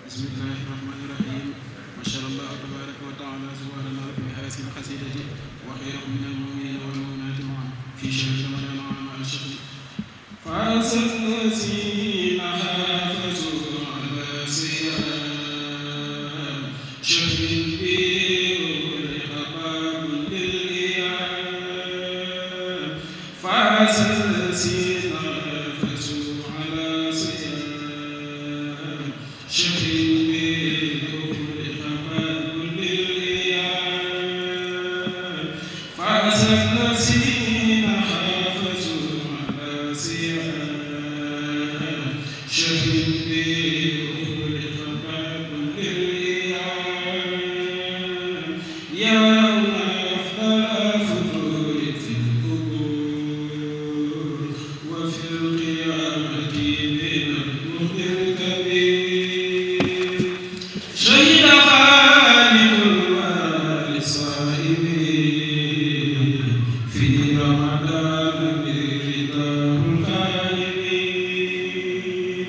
بسم الله الرحمن الرحيم بشر الله تبارك وتعالى سبحانه بهذه القصيدة وخير من المؤمنين والمؤمنات معا في شهر رمضان عام الشهر فاز الذين حافظوا على صيام شهر البر خباب للإيام فاز الذين حافظوا على صيام شهر البر خباب للإيام فاز الذين حافظوا على صيام شهر البر خباب للإيام يوم أفضل فطور في القبور وفي القيامة من المخ الكبير شهد خالق الورى لصائمين في رمضان برضاه القائمين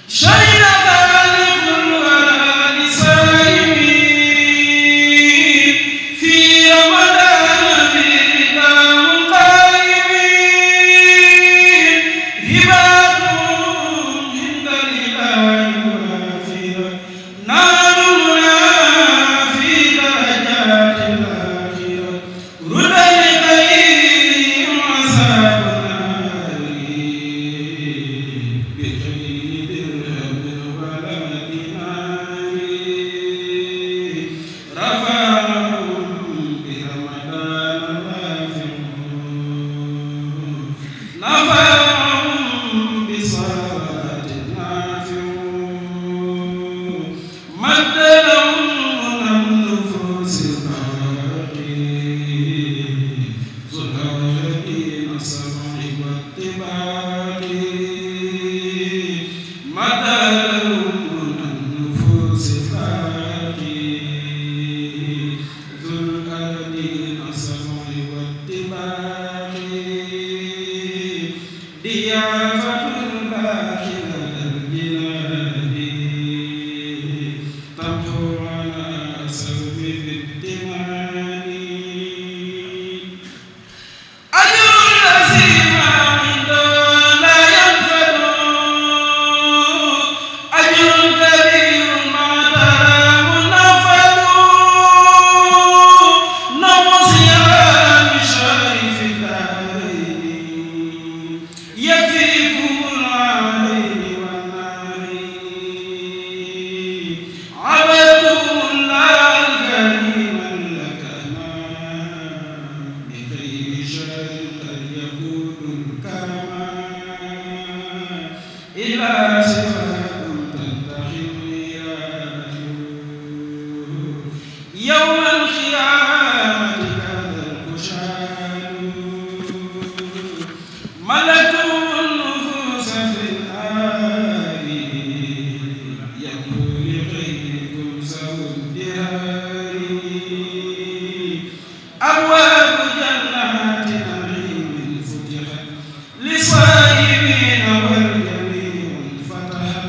شهد خالق الورى لصائمين في رمضان برضاه القائمين هباتهم عند الإله وافية نارنا في درجات الآخرة رد لغيرهم عذاب النار بغير درهم ولا دينار رفعهم برمضان نافعون نفعهم بصلاة نافعون مد لهم من النفوس الباقي ذو الهدين السمع والاتباع مد لهم من النفوس الباقي ذو الهدين السمع والاتباع ضيافة الباقي لدى الجنان تمحو على سلب بالدماء أجر الذي ما عنده لا ينفد أجر كبير ما تراه نفد نوصيان شريف الدارين يكفيكم العين والنارين عبدتم الله كريما لكنا بخير شر قد يكون الكرما إلى صفاكم تنتهي الميراث يوم القيامة كذا الكشان ملكوا النفوس في النار يقول لغيركم سووا الدهار أبواب جنات نعيم فتحت لصائمين والجميع فتحت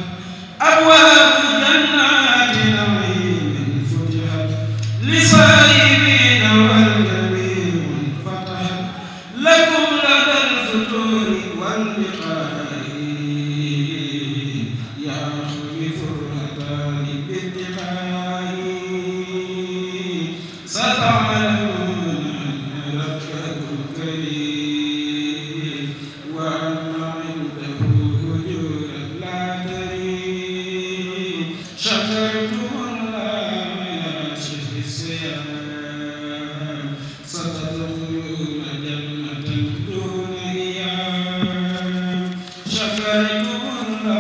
أبواب جنات نعيم فتحت لصائمين والجميع فتحت لكم لدى الفطور واللقاء يا خلف الهدان بالدقاء ستعلمون أن ربكم كريم وأن عنده أجورا لا تريم شكرتم الله على شهر الصيام ستدخلون جنة دون إيام شكرتم الله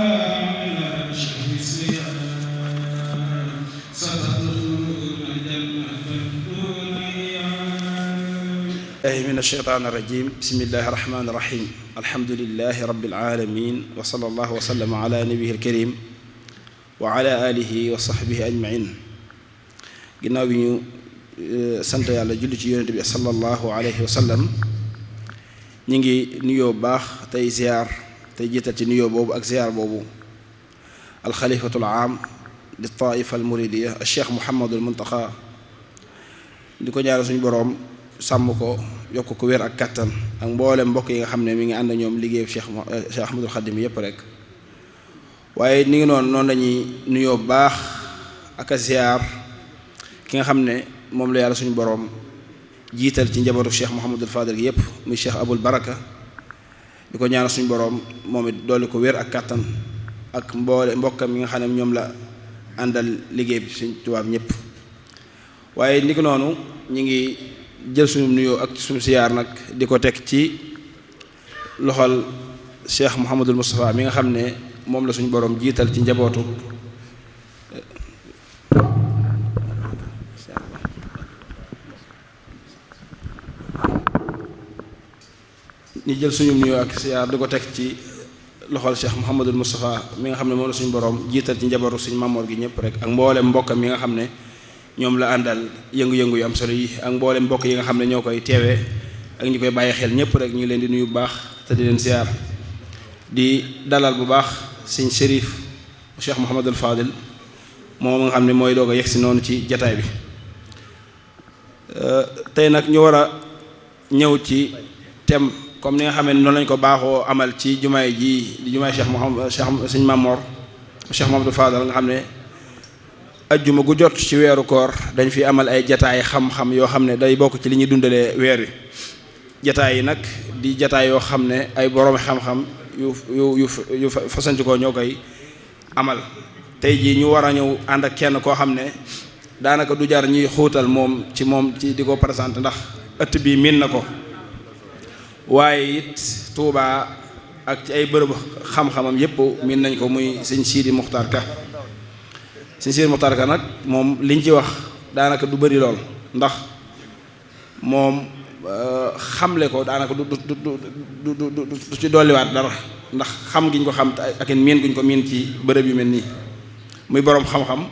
على شهر الصيام ستدخلون جنة دون إيام من الشيطان الرجيم بسم الله الرحمن الرحيم الحمد لله رب العالمين وصلى الله وسلم على نبيه الكريم وعلى آله وصحبه أجمعين ginnaaw bi ñu sant yàlla julli ci yonent bi sallallahu alayhi wa sallam ñi ngi nuyoo baax tey ziar tey jiital ci nuyoo boobu ak ziar boobu alxalifatul aam di taifa al muridiya al cheikh Mouhamadul Muntaxa di ko ñaanal suñu boroom sàmm ko yokk ko wér ak kattan ak mboolem mbokk yi nga xam ne mi ngi ànd ak ñoom liggéeyu Cheikh Ahmadul Xadim yépp rek. waaye ni ngi noonu lañuy nuyoo baax ak a ziar ki nga xam ne moom la yàlla suñu boroom jiital ci njabootu Cheikh Mouhamadul Fadil gi yépp muy Cheikh Abul Baraka di ko ñaanal suñu boroom moom it dolli ko wér ak kattan ak mboole mbokkam yi nga xam ne ñoom la àndal liggéey bi suñ tubaab ñépp. waaye ni ki noonu ñu ngi jël suñu nuyoo ak suñu siyaar nag di ko teg ci loxol Cheikh Mouhamadul Moustapha mi nga xam ne moom la suñu boroom jiital ci njabootu ñi jël suñu nuyoo ak siyaar di ko teg ci loxol Cheikh Mouhamadul Moustapha mi nga xam ne moom la suñu boroom jiital ci njabootu suñu mamoor gi ñëpp rek ak mboolem mbokkam mi nga xam ne ñoom la àndal yëngu-yëngu yu am solo yi ak mboolem mbokk yi nga xam ne ñoo koy teewee ak ñi koy bàyyi xel ñëpp rek ñu ngi leen di nuyu bu baax te di leen siyaar di dalal bu baax sëñ Chérif Cheikh Mouhamadul Fadil moom nga xam ne mooy doog a yegsi noonu ci jataay bi. tey nag ñu war a ñëw ci thème comme ni nga xam ne noonu lañ ko baaxoo amal ci jumaay ji di jumaay Cheikh sëñ Mamor Cheikh Mouhamadul Fadil nga xam ne ajjuma gu jot ci weeru koor dañ fi amal ay jataay xam-xam yoo xam ne day bokk ci li ñuy dundalee weer wi. jataay yi nag di jataay yoo xam ne ay borom xam-xam yu fasanti ko ñoo koy amal. tey jii ñu war a ñëw ànd ak kenn koo xam ne daanaka du jar ñuy xuutal moom ci di ko présenté ndax ëtt bi miin na ko waaye it Tuubaa ak ci ay bërëb xam-xamam yépp miin nañ ko muy sëñ Sidi Muxtaar Ka. sëñ Sidi Muxtaar Ka nag moom liñ ci wax daanaka du bari lool ndax moom xamle ko daanaka du ci dolliwaat dara ndax xam giñ ko xam ak miin guñ ko miin ci bërëb yu mel nii muy boroom xam-xam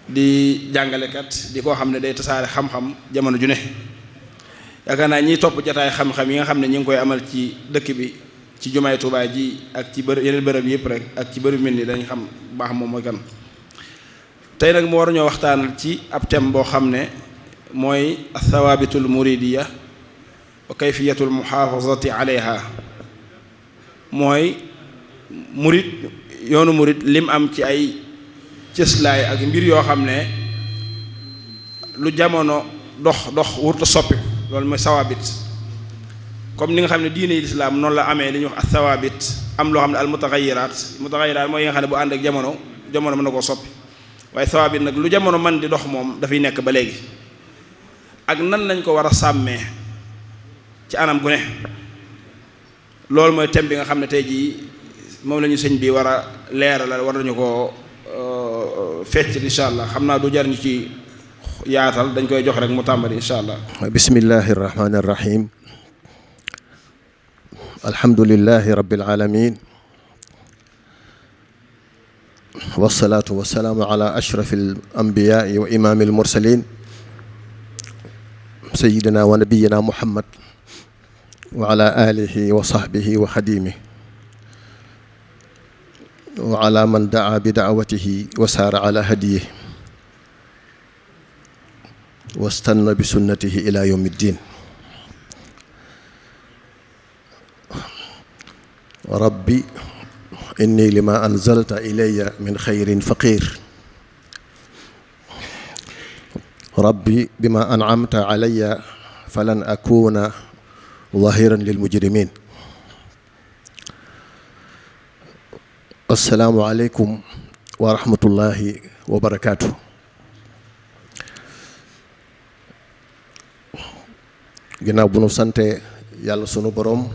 di jàngalekat di koo xam ne day tasaare xam-xam jamono ju ne. yaakaar naa ñiy topp jataay xam-xam yi nga xam ne ñi ngi koy amal ci dëkk bi ci jumaay Tuubaa ji ak ci yeneen bërëb yëpp rek ak ci bërëb mel nii dañ xam baax moom mooy kan. tey nag mu war ñoo waxtaanal ci ab thème boo xam ne mooy athawaabitul muridiya wa kayfiyatul muhaafazati alayha mooy yoonu murid lim am ci ay cëslaay ak mbir yoo xam ne lu jamono dox wurta soppiku loolu mooy sawaabit comme ni nga xam ne diine lislaam noonu la amee li ñuy wax athawaabit am loo xam ne al mutaxayiraat mooy yi nga xam ne bu ànd ak jamono mën na koo soppi waaye sawaabit nag lu jamono man di dox moom dafay nekk ba léegi ak nan lañ ko war a sàmmee ci anam gu ne loolu mooy thème bi nga xam ne tey jii moom la ñu sëñ bi war a leeralal war nañu ko fecc incha allah xam naa du jar ñu ci yaatal dañ koy jox rek mu tàmbali incha allah. bismillahi rahmaani rahim alhamdulillahi rabbil alamin wasalaatu wasalaamu ala ashraf al anbiyaai wa imaami al mursalin sayidina wa nabiyina muhammad wa ala alihi wa sahbihi wa xadimihi wa ala man daa bi daawatihi wa saara ala hadiyihi wastanna bi sunnatihi ila yawmi ddin rabbi inni lima anzalta ilayya min xayrin faqir rabbi bima an'amta alayya falan akuna zahiran lil mujrimin assalaamu aleykum wa rahmatullahi wa barakaatu. ginnaaw bu nu sante yàlla sunu boroom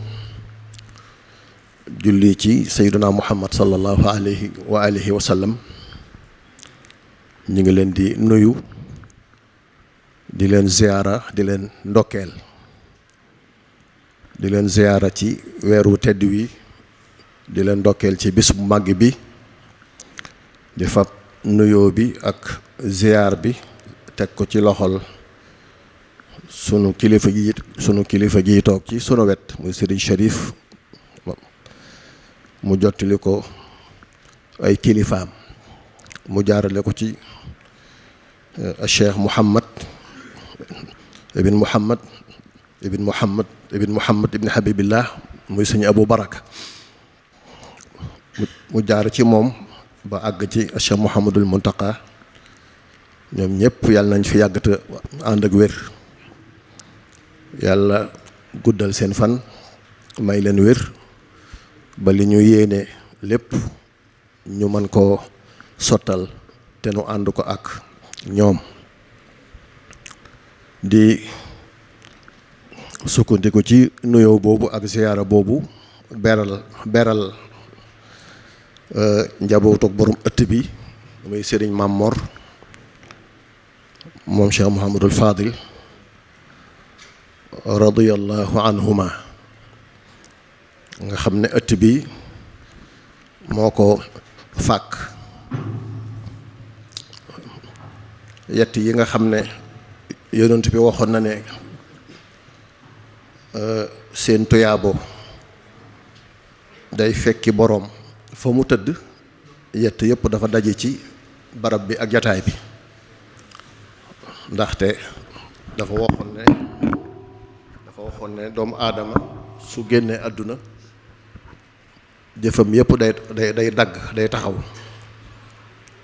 julli ci sayyiduna muhammad sallallahu alayhi wa alihi wa sallam ñu ngi leen di nuyu di leen ziyaara di leen ndokkeel di leen ziyaara ci weeru tedd wi di leen ndokkeel ci bis bu màgg bi di fab nuyoo bi ak ziyaar bi teg ko ci loxol sunu kilifa gi toog ci sunu wet muy Serigne Chérif mu jottali ko ay kilifaam mu jaarale ko ci Cheikh Muhammad ibn Habibillah muy sëñ Abu Baraka mu jaar ci moom ba àgg ci Cheikh Mouhamadul Muntaqa ñoom ñëpp yàlla nañ fi yàggata ànd ak wér, yàlla guddal seen fan may leen wér ba li ñu yéene lépp ñu mën koo sottal te nu ànd ko ak ñoom. di sukkandiku ci nuyoo boobu ak ziyaara boobu beral njabootu borom ëtt bi muy Serigne Mamor moom Cheikh Mouhamadul Fadil radiyallahu anhuma nga xam ne ëtt bi moo ko fàkk. yett yi nga xam ne yonent bi waxoon na ne seen tuyaabo day fekki boroom fa mu tëdd, yett yëpp dafa daje ci barab bi ak jataay bi, ndaxte dafa waxoon ne doomu aadama su génnee àdduna jëfam yëpp day dagg, day taxaw,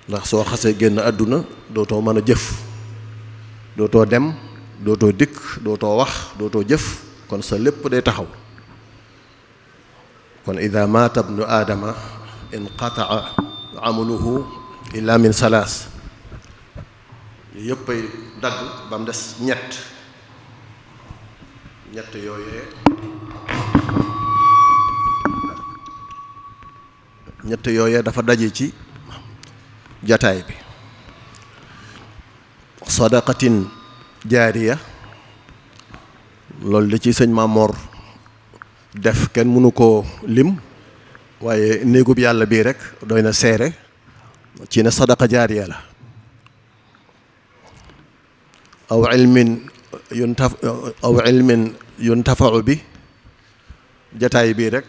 ndax soo xasee génn àdduna dootoo mën a jëf, dootoo dem, dootoo dikk, dootoo wax, dootoo jëf, kon sa lépp day taxaw. kon ida maata ibnu aadama inqataa amaluhu illa min salaas, yëpp ay dagg ba mu des ñett yooyee dafa daje ci jataay bi. sadaqatin jaariya, loolu li ci sëñ Mamor def kenn mënu koo lim, waaye néegub yàlla bii rek doy na seere ci ne sadaqa jaariya la. aw ilmin yuntafau bi, jataay bii rek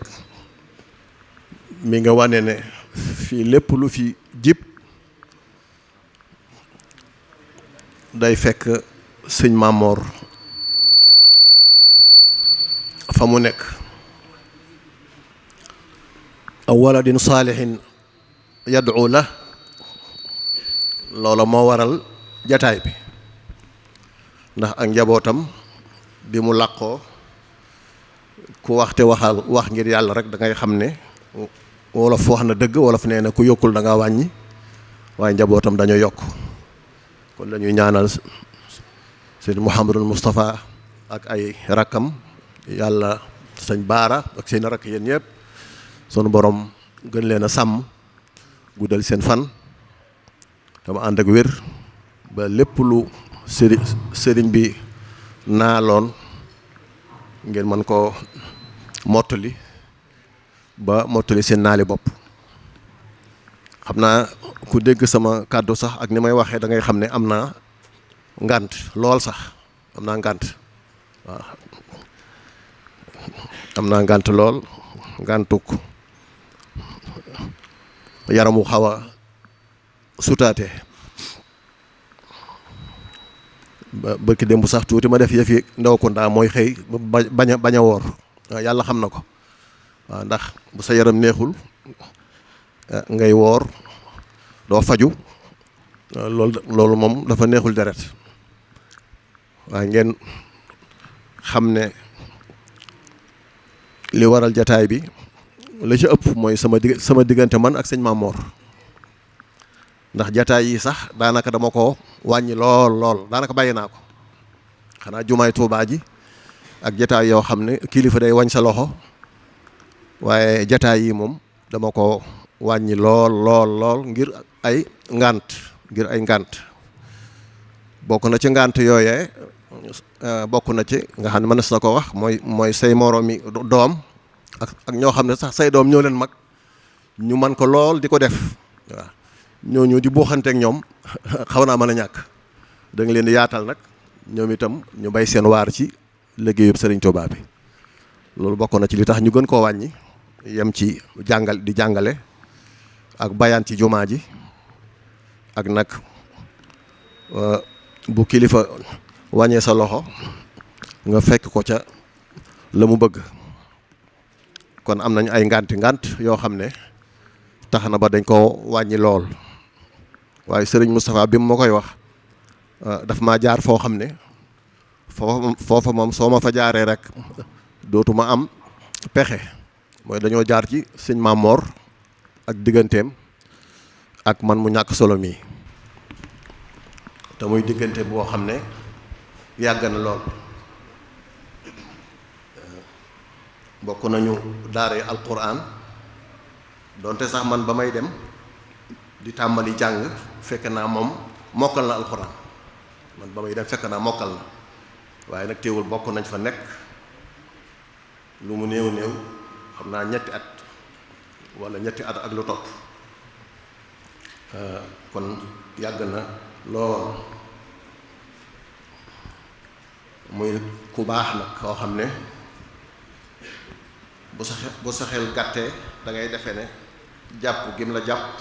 mi nga wane ne fii lépp lu fi jib day fekk sëñ Mamor fa mu nekk. aw waladin saalihin yad'u la, loola moo waral jataay bi, ndax ak njabootam bi mu làqoo ku waxte wax ngir yàlla rek da ngay xam ne wolof wax na dëgg, wolof nee na ku yokkul da nga wàññi, waaye njabootam dañoo yokk. kon lañuy ñaanal sëñ Mouhamadul Moustapha ak ay rakkam, yàlla sëñ Baara ak seen rakk yéen ñëpp sunu borom gën leen a sàmm, guddal seen fan dama ànd ak wér ba lépp lu sëriñ bi naaloon ngeen mën koo mottali ba mottali seen naali bopp. xam naa ku dégg sama kàddu sax ak ni may waxee da ngay xam ne am naa ngànt lool sax, am naa ngànt, waaw am naa ngànt lool, ngàntuk yaramu xaw a sutaate. bërki démb sax tuuti ma def yëfi ndaw ko ndaa mooy xëy bañ a woor, yàlla xam na ko, waaw ndax bu sa yaram neexul ngay woor doo faju, loolu moom dafa neexul deret. waaye ngeen xam ne li waral jataay bi la ci ëpp mooy sama diggante man ak sëñ Mamor, ndax jataay yi sax daanaka dama ko wàññi lool daanaka bàyyi naa ko, xanaa jumaay Tuubaa ji ak jataay yoo xam ne kilifa day wañ sa loxo, waaye jataay yi moom dama ko wàññi lool ngir ay ngànt. bokk na ci ngànt yooyee bokk na ci nga xam ne mënees na ko wax mooy say moroomi doom ak ñoo xam ne sax say doom ñoo leen mag ñu man ko lool di ko def, waaw ñooñu di buuxanteeg ñoom xaw naa mën a ñàkk. da nga leen di yaatal nag ñoom itam ñu bay seen waar ci liggéeyub Sëriñ Tuubaa bi. loolu bokk na ci li tax ñu gën koo wàññi, yem ci di jàngale ak bayaan ci jumaa ji ak nag bu kilifa wàññee sa loxo nga fekk ko ca la mu bëgg. kon am nañu ay ngant yoo xam ne tax na ba dañ ko wàññi lool waaye sëriñ Moustapha bi mu ma koy wax daf maa jaar foo xam ne foofa moom soo ma fa jaaree rek dootuma am pexe mooy dañoo jaar ci sëñ Mamor ak digganteem ak man mu ñàkk solo mii te muy diggante boo xam ne yàgg na lool. bokk nañu daare alquran donte sax man ba may dem di tàmbali jàng fekk naa moom mokkal na alquran man ba may dem fekk naa mokkal na waaye nag teewul bokk nañ fa nekk lu mu néew xam naa ñetti at wala ñetti at ak lu topp kon yàgg na lool muy ku baax nag koo xam ne bu sa xel gàttee da ngay defee ne jàpp gim la jàpp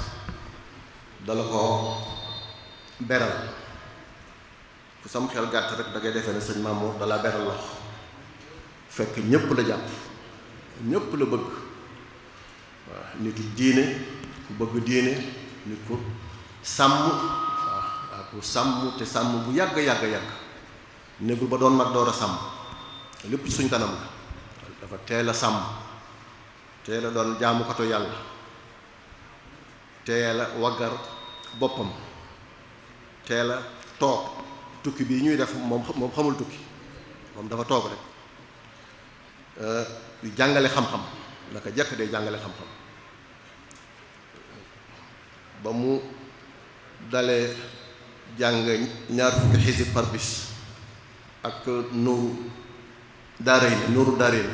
dala ko beral ku sam xel gàtt rek da ngay defee ne sëñ Mamour dala beral lox fekk ñépp la jàpp ñépp la bëgg waaw nitu diine ku bëgg diine nit ku sàmm waaw ku sàmm te sàmm bu yàgg négul ba doon mag door a sàmm lépp ci suñ kanam la dafa teel a sàmm teel a doon jaamukatu yàlla teel a waggar boppam teel a toog tukki bii ñuy def moom xamul tukki moom dafa toog rek di jàngale xam-xam naka jekk day jàngale xam-xam ba mu dalee jàng ñaar fukki xisib par bis ak nuuru daarayni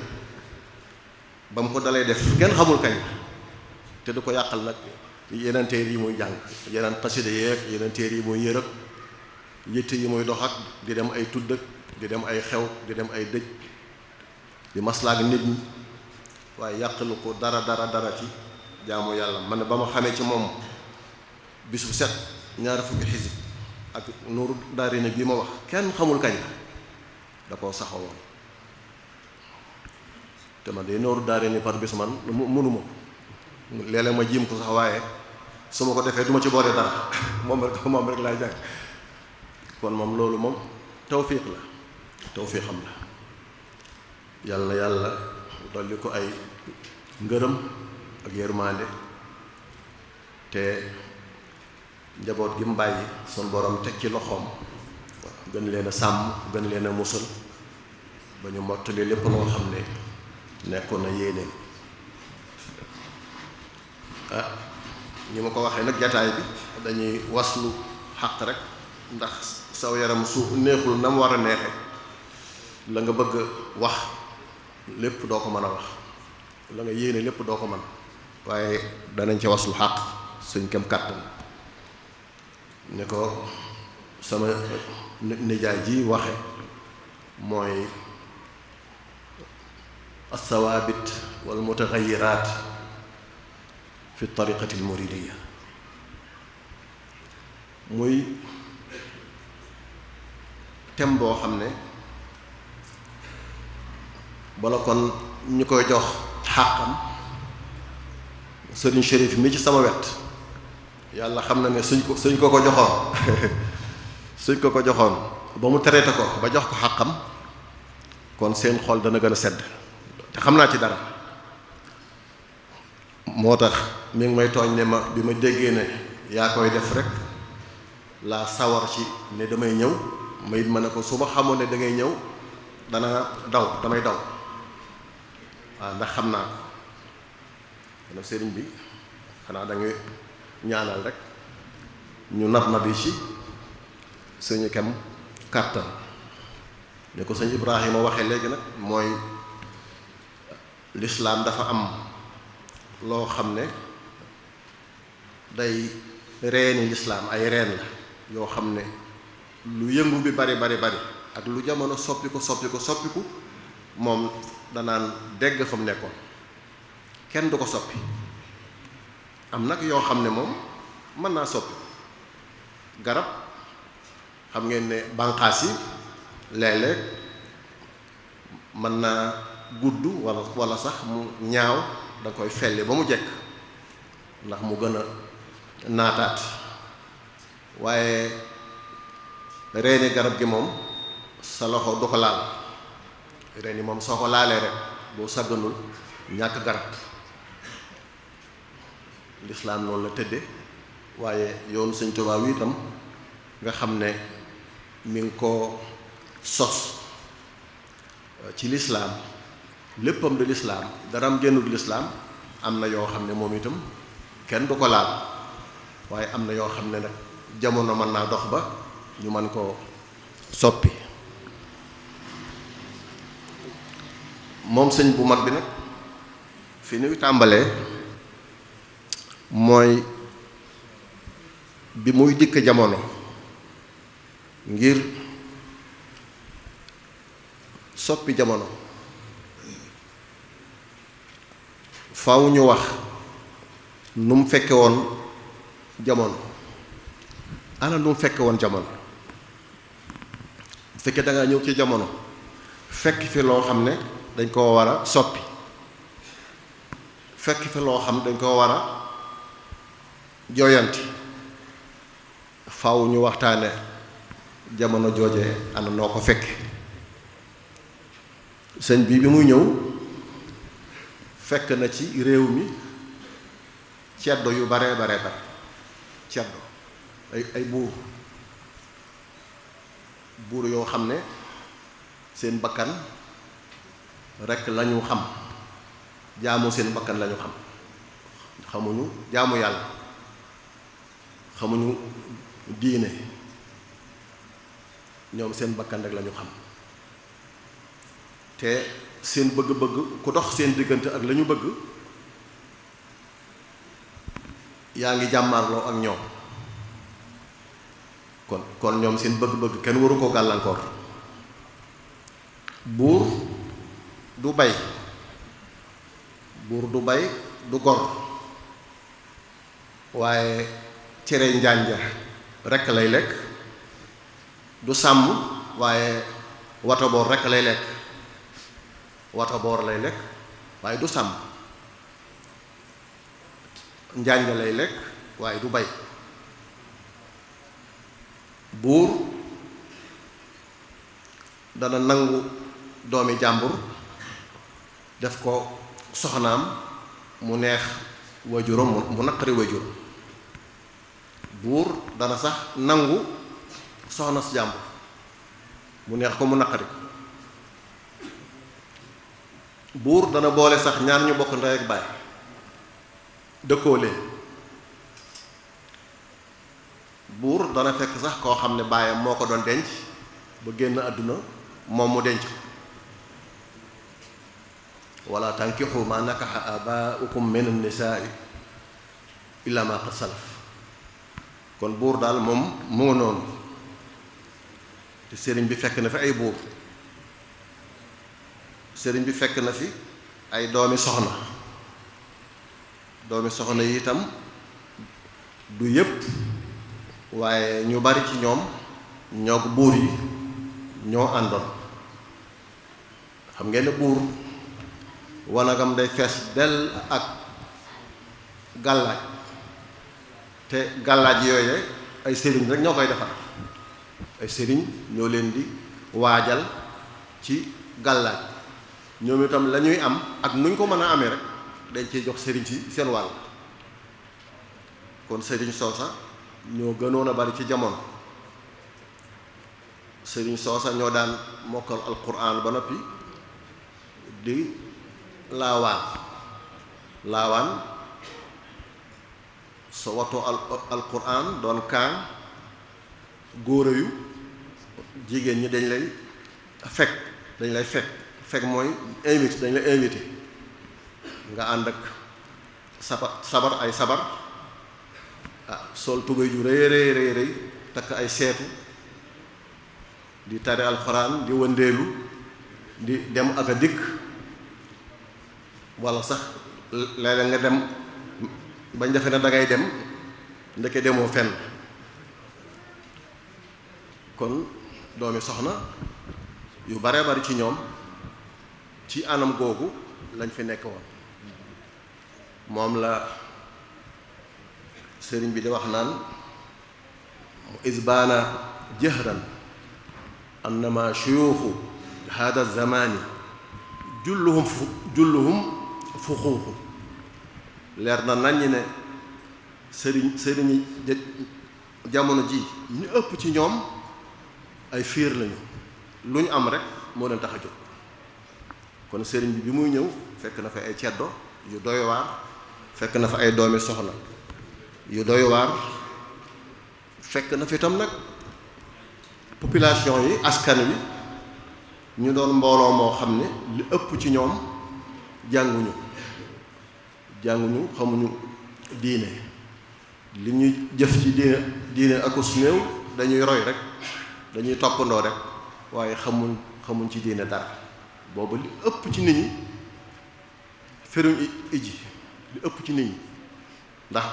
ba mu ko dalee def kenn xamul kañ te du ko yàqal nag yeneen téere yi muy jàng yeneen xasida yeeg yeneen téere yi muy yërëg yitte yi muy dox ak di dem ay tudd ak di dem ay xew di dem ay dëj di maslaak nit ñi waaye yàqalu ko dara ci jaamu yàlla man ba ma xamee ci moom bisu set ñaar fukki xisib ak nuuru daarayni bii ma wax kenn xamul kañ da koo saxoo woon te man de nooru daare ni par bis man mënuma ko léeg-léeg ma jiim ko sax waaye su ma ko defee du ma ci boole dara moom rek laay jàng kon moom loolu moom tawfiixam la yàlla dolli ko ay ngërëm ak yërmande te njaboot gi mu bàyyi sun borom teg ci loxoom gën leen a sàmm gën leen a musal ba ñu mottali lépp loo xam ne nekkoon na yéeneen ñi ma ko waxee nag jataay bi dañuy waslu xaq rek ndax saw yaram su neexul na mu war a neexe la nga bëgg wax lépp doo ko mën a wax la nga yéene lépp doo ko mën waaye danañ ci waslu xaq suñ kem kàttan ne ko sama nijaay ji waxe mooy alsawaabit wal mutaxayiraat fi tariqati almuridiya muy tem boo xam ne bala kon ñu koy jox xàqam sëriñ Chérif mi ci sama wet yàlla xam na ne suñ ko joxoon suñ ko joxoon ba mu traité ko ba jox ko xàqam kon seen xol dana gën a sedd te xam naa ci dara moo tax mi ngi may tooñ ne ma bi ma déggee ne yaa koy def rek laa sawar ci ne damay ñëw ma it ma ne ko su ma xamoon ne da ngay ñëw damay daw waaw ndax xam naa ko kon sëriñ bi xanaa da ngay ñaanal rek ñu na bi ci suñu kem kàttan ne ko sëñ Ibrahima waxee léegi nag mooy lislaam dafa am loo xam ne day reeni lislaam ay reen la yoo xam ne lu yëngu bi bari ak lu jamono soppiku moom danaan dégg fa mu nekkoon kenn du ko soppi am nag yoo xam ne moom mën naa soppi garab xam ngeen ne bànqaas yi léeg-léeg mën naa gudd wala sax mu ñaaw da koy felli ba mu jekk ndax mu gën a naataat waaye reeni garab gi moom sa loxo du ko laal reeni moom soo ko laalee rek boo sagganul ñàkk garab lislaam noonu la tëdde waaye yoonu Sëñ Tuubaa wi itam nga xam ne mi ngi ko sos ci lislaam léppam di lislaam daram génnul lislaam am na yoo xam ne moom itam kenn du ko laal waaye am na yoo xam ne nag jamono mën naa dox ba ñu mën koo soppi moom sëñ bu mag bi nag fi ñuy tàmbalee mooy bi muy dikk jamono ngir soppi jamono faaw ñu wax nu mu fekke woon jamono ana nu mu fekke woon jamono bu fekkee da nga ñëw ci jamono fekk fi loo xam ne dañ koo war a soppi fekk fi loo xam dañ koo war a jooyanti faaw ñu waxtaane jamono joojee ana noo ko fekke sëñ bi muy ñëw fekk na ci réew mi ceddo yu bare ceddo ay buur yoo xam ne seen bakkan rekk lañu xam jaamu seen bakkan lañu xam xamuñu jaamu yàlla xamuñu diine ñoom seen bakkan rek lañu xam te seen bëgg-bëgg ku dox seen diggante ak lañu bëgg yaa ngi jàmmaarloo ak ñoom kon ñoom seen bëgg-bëgg kenn waru ko gàllankoor buur du bay du gor waaye cere njànja rekk lay lekk du sàmm waaye wataboor rekk lay lekk wataboor lay lekk waaye du sàmm njànja lay lekk waaye du bay buur dana nangu doomi jàmbur def ko soxnaam mu neex wajuram mu naqari wajuram buur dana sax nangu soxna si jàmbur mu neex ko mu naqari buur dana boole sax ñaar ñu bokk ndey ak baay dëkkoo leen buur dana fekk sax koo xam ne baayam moo ko doon denc ba génn àdduna moom mu denc ko wala tankixu ma nakaxa abaukum min an-nisaa illa ma qad salaf kon buur daal moom mu nga noonu te sëriñ bi fekk na fi ay buur sëriñ bi fekk na fi ay doomi soxna yi itam du yépp waaye ñu bari ci ñoom ñoo ko buur yi ñoo àndoon xam ngeen ne buur wanagam day fees dell ak gàllaaj te gàllaaj yooye ay sëriñ rek ñoo koy defar ay sëriñ ñoo leen di waajal ci gàllaaj ñoom itam la ñuy am ak nuñ ko mën a amee rek dañ ciy jox sëriñ si seen wàll kon sëriñ soosa ñoo gënoon a bari ci jamono sëriñ soosa ñoo daan mokkal alquran ba noppi di laawaan so watoo alquran doon kaan góor yu jigéen ñi dañ lay fekk mooy invité dañ lay invité nga ànd ak sabar ay sabar sol tubéy ju rëy takk ay seetu di tari alxuraan di wëndeelu di dem ak a dikk walla sax léeg-léeg nga dem bañ defe ne dangay dem ndeke demoo fenn kon doomi soxna yu bare bari ci ñoom ci anam googu lañ fi nekk woon moom la sëriñ bi di wax naan isbaana jëhran annama shuyuuxu hada zamani julluhum fuxuuxu leer na naññ ne sëriñ jamono ji ñu ëpp ci ñoom ay fiir lañu lu ñu am rek moo leen tax a jóg kon sëriñ bi muy ñëw fekk na fa ay ceddo yu doy waar fekk na fa ay doomi soxna yu doy waar fekk na fi itam nag population yi askan wi ñu doon mbooloo moo xam ne li ëpp ci ñoom jànguñu xamuñu diine li ñuy jëf ci diine akus néew dañuy roy rek dañuy toppandoo rek waaye xamuñ ci diine dara boobu li ëpp ci nit ñi feruñ iji li ëpp ci nit ñi ndax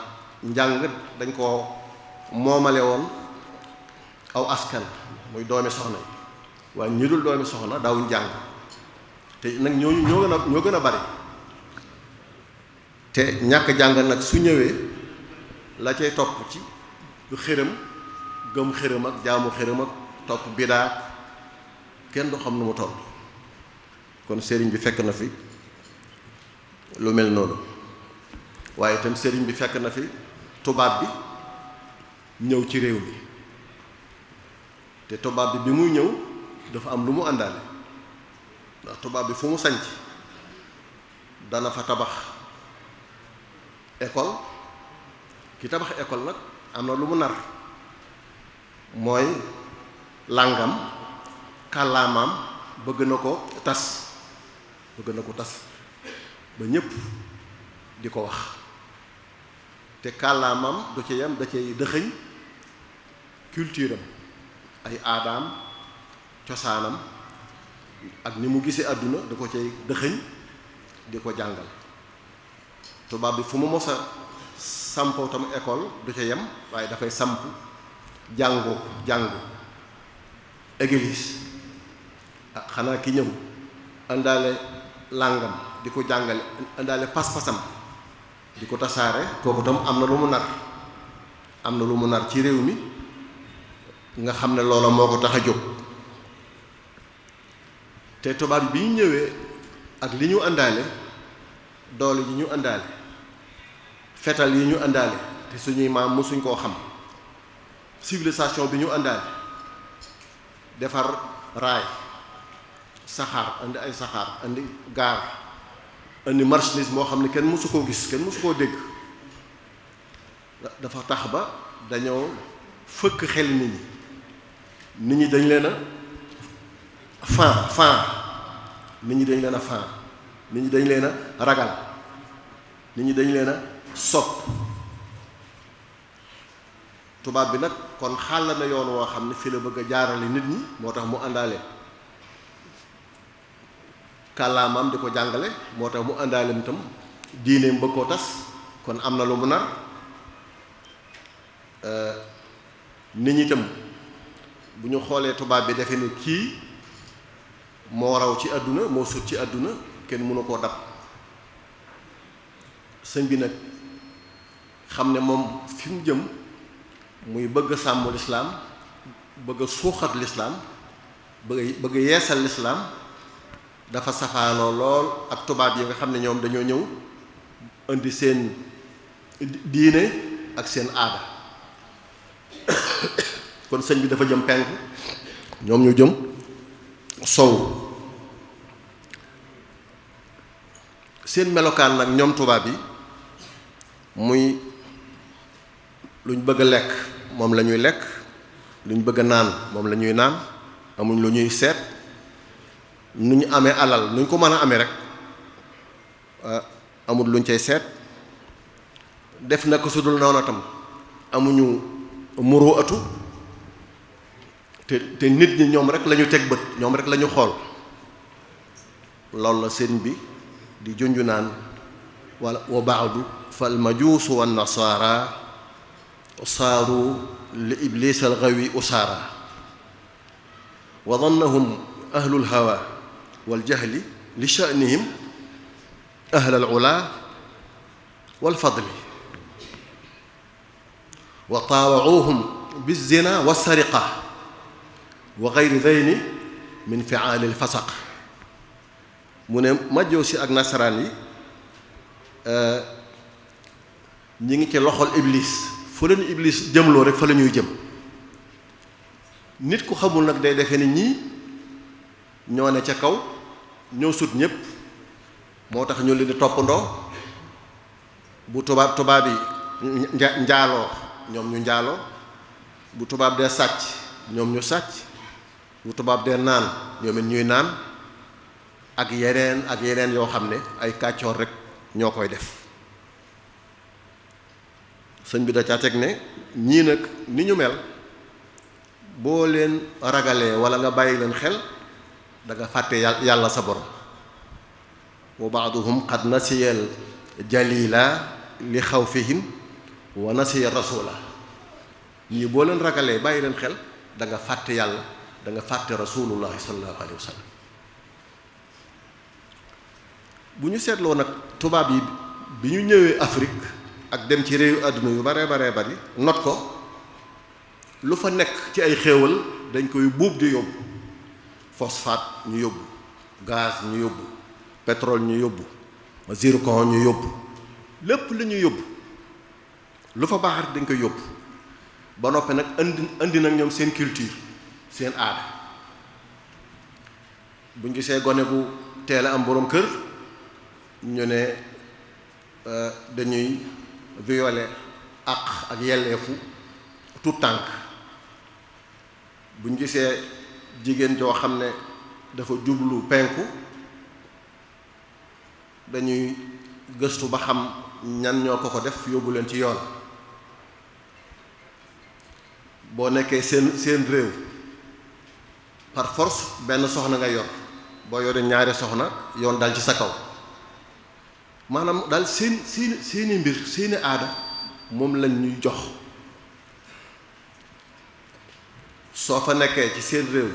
njàng dañ koo moomale woon aw askan muy doomi soxna yi waaye ñi dul doomi soxna daawuñ jàng te nag ñoo gën a bari te ñàkk jàng nag su ñëwee la cay topp ci xërëm gëm xërëm ak jaamu xërëm ak topp bidaa kenn du xam nu mu toll kon sëriñ bi fekk na fi lu mel noonu waaye itam sëriñ bi fekk na fi tubaab bi ñëw ci réew mi te tubaab bi muy ñëw dafa am lu mu àndaale ndax tubaab bi fu mu sanc dana fa tabax école ki tabax école nag am na lu mu nar mooy làngam kàllaamaam bëgg na ko tas ba ñépp di ko wax te kàllaamam du ci yem da cay dëxëñ culture am ay aadaam cosaanam ak ni mu gisee àdduna da ko cay dëxëñ di ko jàngal tubaab bi fu mu mos a sampoo tam école du ca yem waaye dafay samp jàngu église xanaa ki ñëw àndaale làngam di ko jàngale àndaale pas-pasam di ko tasaare kooku tam am na lu mu nar ci réew mi nga xam ne loola moo ko tax a jóg te tubaab bi ñu ñëwee ak li ñu àndaale doole yi ñu àndaale fetal yi ñu àndaale te suñuy maam mosuñ koo xam civilisation bi ñu àndaale defar raay saxaar indi ay saxaar indi gaar indi marchandise moo xam ne kenn mosu koo gis kenn mosu koo dégg dafa tax ba dañoo fëkk xel nit ñi dañ leen a fan nit ñi dañ leen a fan nit ñi dañ leen a ragal nit ñi dañ leen a sopp tubaab bi nag kon xàll na yoon woo xam ne fi la bëgg a jaarale nit ñi moo tax mu àndaale kàllaamaam di ko jàngale moo tax mu àndaale itam diineem bëgg koo tas kon am na lu mu nar nit ñi itam bu ñu xoolee tubaab bi defe ne kii moo raw ci àdduna moo sut ci àdduna kenn mënu koo dab sëñ bi nag xam ne moom fi mu jëm muy bëgg a sàmm lislaam bëgg a suuxat lislaam bëgg yeesal lislaam dafa safaanoo lool ak tubaab yi nga xam ne ñoom dañoo ñëw indi seen diine ak seen aada kon sëñ bi dafa jëm penku ñoom ñu jëm sow seen melokaan nag ñoom tubaab yi muy luñ bëgg a lekk moom la ñuy lekk luñ bëgg a naan moom la ñuy naan amuñ lu ñuy seet nu ñu amee alal nuñ ko mën a amee rek amul luñ cay seet def na ko su dul noonu tam amuñu muroo atu te nit ñi ñoom rek la ñu teg bët ñoom rek la ñu xool loolu la sëriñ bi di junju naan wala wa baadu fal majuusu wan nasaara saaru li iblis al gawi usaara wa dannahum ahlul hawa wal jahli li sha'nihim ahlal ula wal fadli wa taawa'uuhum bizina wa sariqa wa gayri dayni min fi'aalil fasaq. mu ne majoosi ak nasaraan yi ñi ngi ci loxol iblis, fu leen iblis jëmloo rek fa la ñuy jëm. nit ku xamul nag day defe ni ñii ñoo ne ca kaw ñoo sut ñépp, moo tax ñu leen di toppandoo. bu tubaab yi njaaloo ñoom ñu njaaloo, bu tubaab dee sàcc ñoom ñu sàcc, bu tubaab dee naan ñoom it ñuy naan, ak yeneen yoo xam ne ay kàccoor rek ñoo koy def. sëñ bi da caa teg ne ñii nag ni ñu mel boo leen ragalee wala nga bàyyi leen xel da nga fàtte yàlla sa borom. wa baaduhum qad nasiyal jalila li xawfihim wa nasiya rasula. ñii boo leen ragalee bàyyi leen xel da nga fàtte yàlla, da nga fàtte rasulullahi sallallahu alayhi wa sallam. bu ñu seetloo nag tubaab yi bi ñu ñëwee Afrique ak dem ci réewu àdduna yu bare bari not ko, lu fa nekk ci ay xéewal dañ koy buub di yóbbu. phosphate ñu yóbbu, gaz ñu yóbbu, pétrole ñu yóbbu, zircon ñu yóbbu, lépp la ñu yóbbu. lu fa baax rek dañ koy yóbbu ba noppi nag indi nag ñoom seen culture, seen aada. buñ gisee gone bu teel a am boroom kër ñu ne dañuy violer ak yelleefu tout tànk. buñ gisee jigéen joo xam ne dafa jublu penku dañuy gëstu ba xam ñan ñoo ko def yóbbu leen ci yoon. boo nekkee seen réew par force benn soxna nga yor, boo yoree ñaari soxna yoon dal ci sa kaw. maanaam daal seeni mbir, seeni aada moom lañ ñuy jox. soo fa nekkee ci seen réew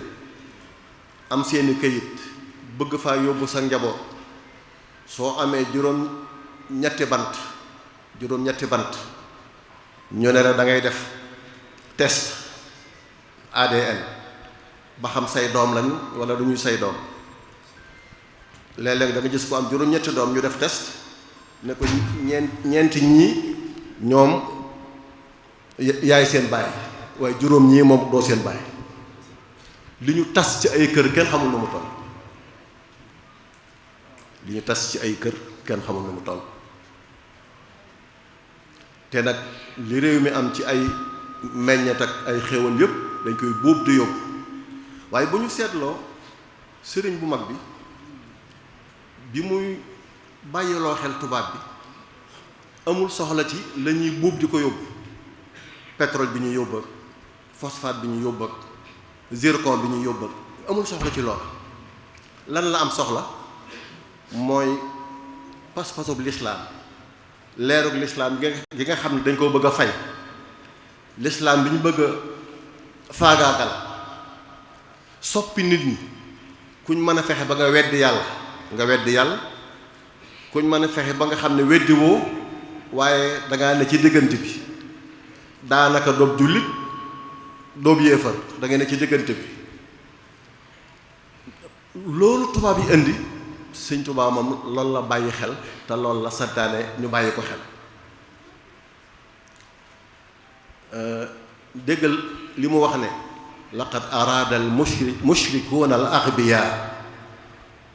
am seeni këyit bëgg faa yóbbu sa njaboot, soo amee juróom-ñetti bant ñu ne la da ngay def test ADN ba xam say doom lañ wala du ñuy say doom. léeg-léeg da nga gis ko am juróom-ñetti doom ñu def test ne ko ñeenti ñii ñoom yaay seen baay, waaye juróom ñii moom doo seen baay. li ñu tas ci ay kër kenn xamul nu mu toll. li ñu tas ci ay kër kenn xamul nu mu toll. te nag li réew mi am ci ay meññet ak ay xéewal yépp dañ koy buub di yóbbu. waaye bu ñu seetloo sëriñ bu mag bi muy bàyyiloo xel tubaab bi amul soxla ci la ñuy buub di ko yóbbu. pétrole bi ñu yóbbu ak phosphate bi ñu yóbbu ak zircon bi ñu yóbbu ak amul soxla ci lool. lan la am soxla mooy pas-pasub lislaam, leerug lislaam gi nga xam ne dañ koo bëgg a fay. lislaam bi ñu bëgg a faagaagal, soppi nit ñi. kuñ mën a fexe ba nga weddi yàlla kuñ mën a fexe ba nga xam ne weddi woo waaye dangaa ne ci diggante bi, daanaka doob jullit doob yéefar da ngay ne ci diggante bi. loolu tubaab yi indi, sëñ Tuubaa moom loolu la bàyyi xel te loolu la santaane ñu bàyyi ko xel. déggal li mu wax ne laqad araada al mushrikuuna al aghbiya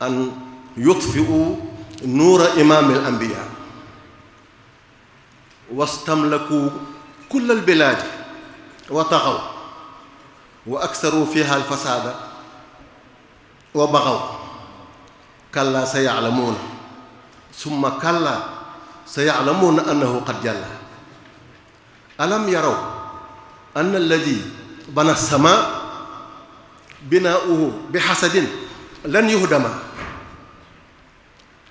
an yutfi'u nuura imaami al anbiya wastamlaku kulla al bilaadi wa taxaw wa aksaru fiha al fasaada wa baxaw kalla sa ya'lamuuna summa kalla sa ya'lamuuna annahu qad jalla alam yaraw anna alladi bana sama binaauhu bi xasadin lan yuhdama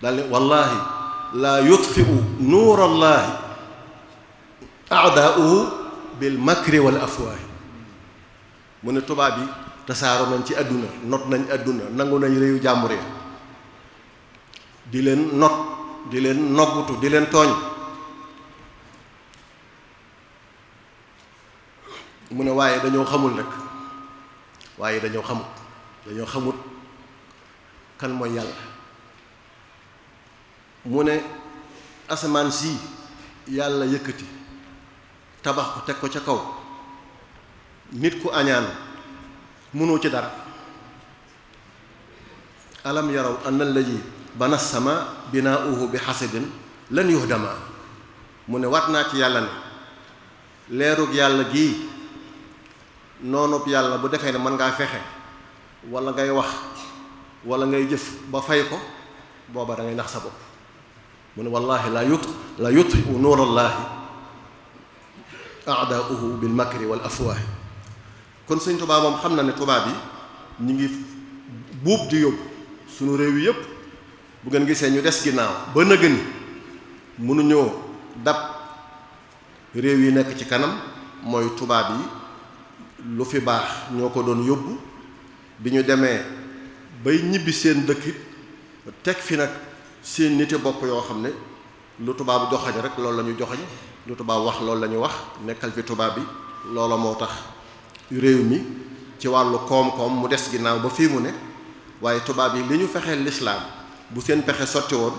daal ne wallahi laa yutfiu nuur allahi aadaauhu bil makri wal afwaahi. mu ne tubaab yi tasaaroo nañ ci àdduna not nañ àdduna nangu nañ réewu jàmbur di leen not di leen noggutu di leen tooñ mu ne waaye dañoo xamul rek waaye dañoo xamut kan mooy yàlla mu ne asamaan si yàlla yëkkati tabax ko teg ko ca kaw nit ku añaan mënoo ci dara alam yaraw anna allazi bana sama binaauhu bi xasadin lan yuhdama mu ne waat naa ci yàlla ne leerug yàlla gii noonub yàlla bu defee ne mën ngaa fexe wala ngay wax wala ngay jëf ba fay ko booba da ngay nax sa bopp mu ne wallahi la yutfiu nuurallaahi aadaauhu bil makri wal afwaahi kon sëñ Tuubaa moom xam na ne tubaab yi ñu ngi buub di yóbbu sunu réew yi yëpp bu ngeen gisee ñu des ginnaaw ba nëgëni mënuñoo dab réew yi nekk ci kanam mooy tubaab yi lu fi baax ñoo ko doon yóbbu bi ñu demee bay ñibbi seen dëkk teg fi nag seen niti bopp yoo xam ne lu tubaab joxañ rek loolu la ñu joxañ lu tubaab wax loolu la ñu wax nekkal fi tubaab bi loola moo tax réew mi ci wàllu koom-koom mu des ginnaaw ba fii mu ne waaye tubaab yi li ñu fexeel lislaam bu seen pexe sotti woon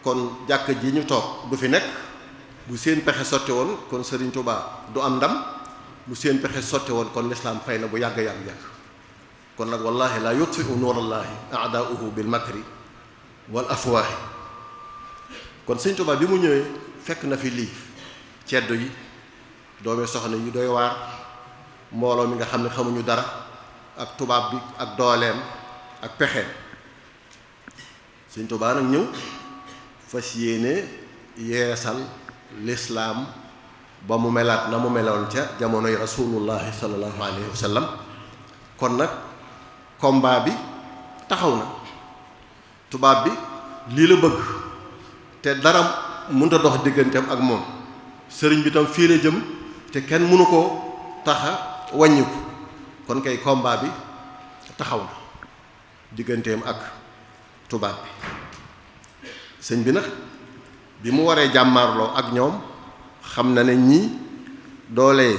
kon jàkk ji ñu toog du fi nekk bu seen pexe sotti woon kon Sëriñ Tuubaa du am ndam bu seen pexe sotti woon kon lislaam fay na bu yàgg kon nag wallahi la yutfiu nuurallaahi aadaauhu bil makri wal afwaahi kon Sëriñ Tuubaa bi mu ñëwee fekk na fi lii ceddo yi doomi soxna yi doy waar mbooloo mi nga xam ne xamuñu dara ak tubaab bi ak dooleem ak pexe Sëriñ Tuubaa nag ñëw fas yéene yeesal lislaam ba mu melaat na mu meloon ca jamonoy rasulullahi sallallahu alayhi wa sallam kon nag combat bi taxaw na tubaab bi lii la bëgg te dara mënut a dox digganteem ak moom sëriñ bi tam fii la jëm te kenn mënu koo taxa wàññiku kon kay combat bi taxaw na digganteem ak tubaab bi sëñ bi nag bi mu waree jàmmaarloo ak ñoom xam na ne ñii doole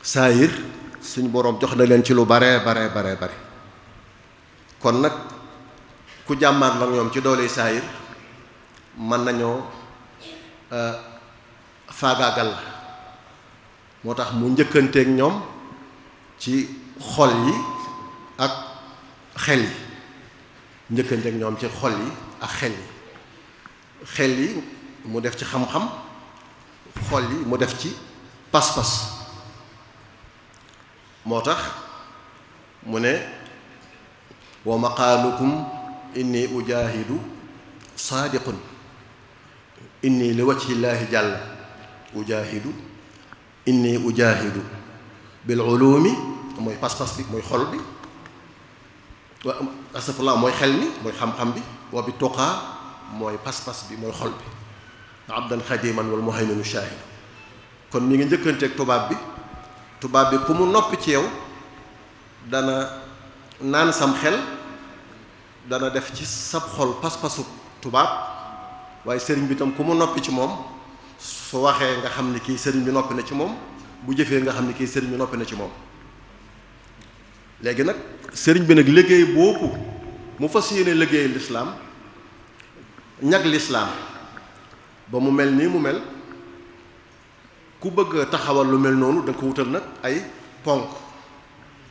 saayir suñ boroom jox na leen ci lu bare kon nag ku jàmmaarloo ak ñoom ci doole saayir mën nañoo faagaagal la moo tax mu njëkkanteeg ñoom ci xol yi ak xel yi njëkkanteeg ñoom ci xol yi ak xel yi mu def ci xam-xam xol yi mu def ci pas-pas moo tax mu ne wa maqaalukum inni ujahidu saadiqun inni li wajhillaahi jàll ujahidu inni ujahidu bil ulumi mooy pas-pas bi mooy xol bi wa astafurlah mooy xel mi mooy xam-xam bi wa bi tuqaa mooy pas-pas bi mooy xol bi abdan xadiman wal muhayminu shahid kon mi ngi njëkkanteeg tubaab bi ku mu noppi ci yow dana naan sam xel dana def ci sab xol pas-pasu tubaab waaye sëriñ bi tam ku mu noppi ci moom su waxee nga xam ni kii sëriñ bi noppi na ci moom bu jëfee nga xam ni kii sëriñ bi noppi na ci moom léegi nag sëriñ bi nag liggéey boobu mu fas yéene liggéey lislaam ñag lislaam ba mu mel nii mu mel ku bëgg taxawal lu mel noonu da nga ko wutal nag ay ponk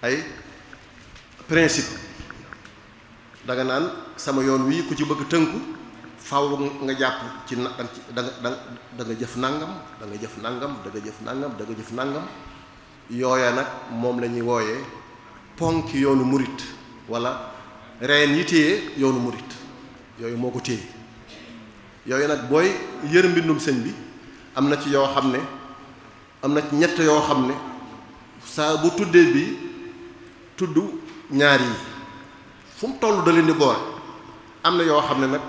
ay principe danga naan sama yoon wii ku ci bëgg tënku faw nga jàpp ci da nga jëf nangam da nga jëf nangam da nga jëf nangam da nga jëf nangam yooya nag moom la ñuy wooyee ponk yoonu murit wala reen yi téye yoonu murit yooyu moo ko téye yooyu nag booy yër mbindum sëñ bi am na ci yoo xam ne am na ci ñett yoo xam ne saa bu tuddee bi tudd ñaar yi fu mu toll da leen di boole am na yoo xam ne nag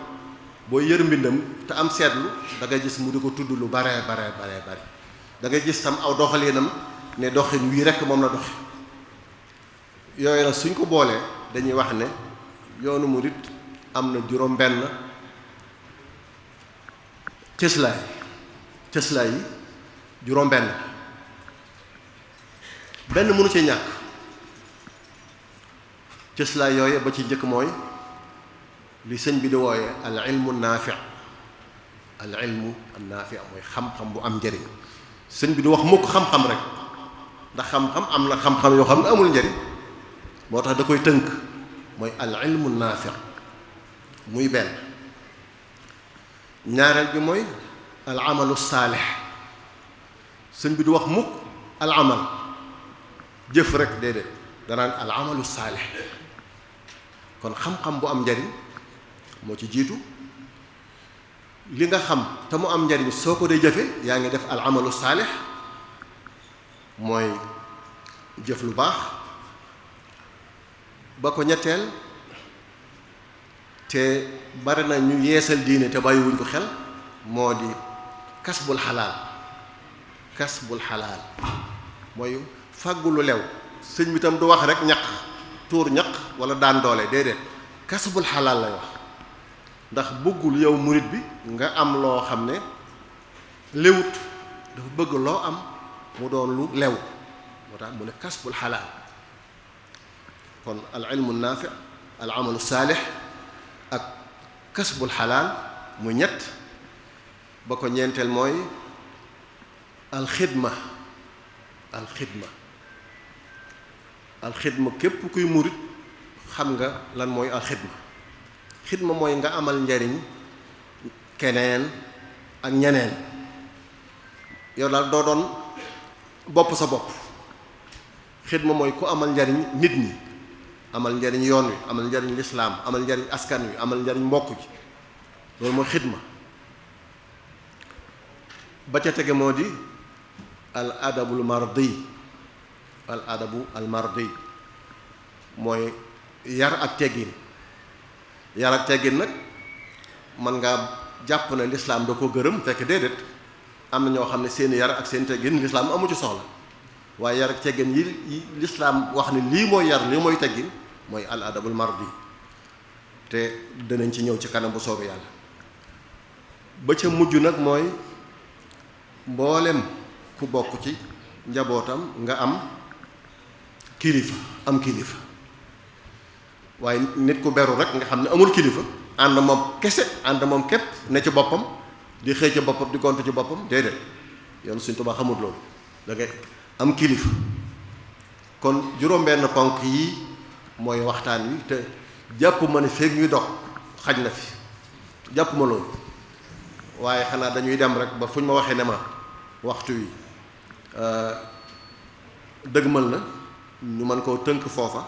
booy yër mbindam te am seetlu da ngay gis mu di ko tudd lu bare da ngay gis tam aw doxalinam ne doxin wii rekk moom la doxe yooyu nag suñ ko boolee dañuy wax ne yoonu murit am na juróom benn cëslaay yi juróom benn mënu ci ñàkk. cëslaay yooyu ba ci njëkk mooy li sëñ bi di wooye al ilmu naafi mooy xam-xam bu am njëriñ. sëñ bi du wax mukk xam-xam rek, ndax xam-xam am na xam-xam yoo xam ne amul njëriñ, moo tax da koy tënk mooy al ilmu naafi muy benn. ñaareel bi mooy al amalu saalix. sëñ bi du wax mukk al amal jëf rek, déedéet danaan al amalu saalix. kon xam-xam bu am njariñ moo ci jiitu. li nga xam te mu am njariñ soo ko dee jëfe yaa ngi def al amalu saalix, mooy jëf lu baax. ba ko ñetteel te bari na ñu yeesal diine te bàyyiwuñ ko xel, moo di kasbul xalaal. mooy fàggu lu lew. sëñ bi tam du wax rek ñaq, tuur ñaq wala daan doole, déedéet kasbul xalaal lay wax. ndax bëggul yow murit bi nga am loo xam ne lewut, dafa bëgg loo am mu doon lu lew, moo tax mu ne kasbul xalaal. kon al ilmu naafi, al amalu saalix ak kasbul xalaal muy ñett. ba ko ñeenteel mooy alxidma. alxidma képp kuy murit xam nga lan mooy alxidma. xidma mooy nga amal njariñ keneen ak ñeneen. yow daal doo doon bopp sa bopp. xidma mooy ku amal njariñ nit ñi, amal njariñ yoon wi, amal njariñ lislaam, amal njariñ askan wi, amal njariñ mbokk ji. loolu mooy xidma. ba ca tege moo di al adabul mardi. mooy yar ak teggin. yar ak teggin nag man ngaa jàpp ne lislaam da ko gërëm, fekk déedéet. am na ñoo xam ne seeni yar ak seen teggin lislaam amu ci soxla, waaye yar ak teggin yi lislaam wax ne lii mooy yar, lii mooy teggin, mooy al adabul mardi. te danañ ci ñëw ci kanam bu soobee yàlla. ba ca mujj nag mooy mboolem ku bokk ci njabootam nga am kilifa. waaye nit ku beru rek nga xam ne amul kilifa, ànd moom kese, ànd moom képp ne ci boppam, di xëy ci boppam, di gont ci boppam, déedéet. yoon Sëñ Tuubaa xamul loolu. da ngay am kilifa. kon juróom-benn ponk yi mooy waxtaan wi, te jàpp ma ne feeg ñuy dog xaj na fi, jàpp ma loolu. waaye xanaa dañuy dem rek ba fu ñu ma waxee ne ma waxtu wi dëgmal na, ñu mën koo tënk foofa.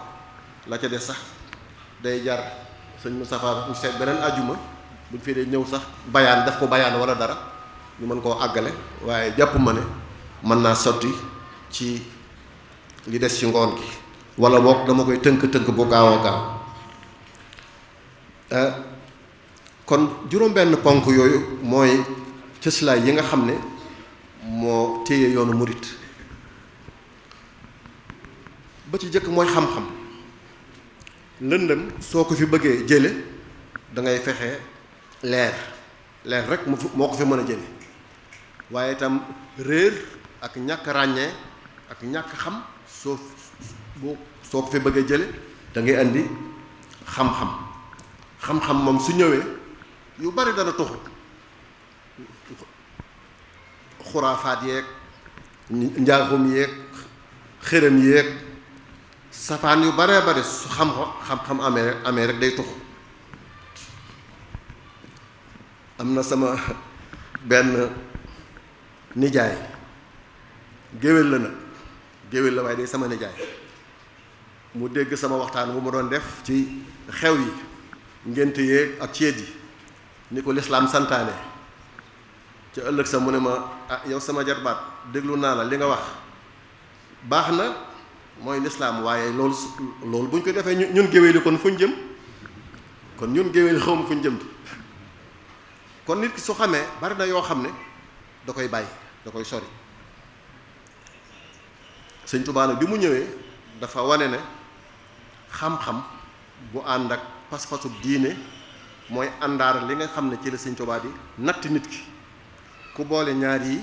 la ca des sax day jar sëñ Moustapha ñu seet beneen ajuma buñ fii dee ñëw sax bayaan, def ko bayaan wala dara, ñu mën koo àggale. waaye jàpp ma ne mën naa sotti ci li des ci ngoon gi, wala boog dama koy tënk bu gaaw a gaaw. kon juróom-benn ponk yooyu mooy cëslaay yi nga xam ne moo téye yoonu murit. ba ci jëkk mooy xam-xam. lëndëm soo ko fi bëggee jële da ngay fexe leer rek moo ko fi mën a jële. waaye itam réer ak ñàkk ràññee ak ñàkk xam soo ko fi bëggee jële da ngay andi xam-xam moom su ñëwee yu bari dana tuxu. xuraafaat yeeg njaaxum yeeg xërëm yeeg safaan yu baree bari su xam-xam amee rek day tuxu. am na sama benn nijaay, géwél la nag, géwél la waaye day sama nijaay. mu dégg sama waxtaan bu ma doon def ci xew yi, ngénte yéeg ak ceet yi, ni ko lislaam santaane. ca ëllëg sa mu ne ma yow sama jarbaat déglu naa la, li nga wax baax na, mooy lislaam, waaye loolu bu ñu ko defee ñun géwél yi kon fu ñu jëm? kon ñun géwél yi xaw ma fu ñu jëm di. kon nit ki su xamee bari na yoo xam ne da koy bàyyi, da koy sori. Sëñ Tuubaa nag bi mu ñëwee dafa wane ne xam-xam bu ànd ak pas-pasub diine mooy àndaar li nga xam ne ci la Sëñ Tuubaa di natt nit ki ku boole ñaar yi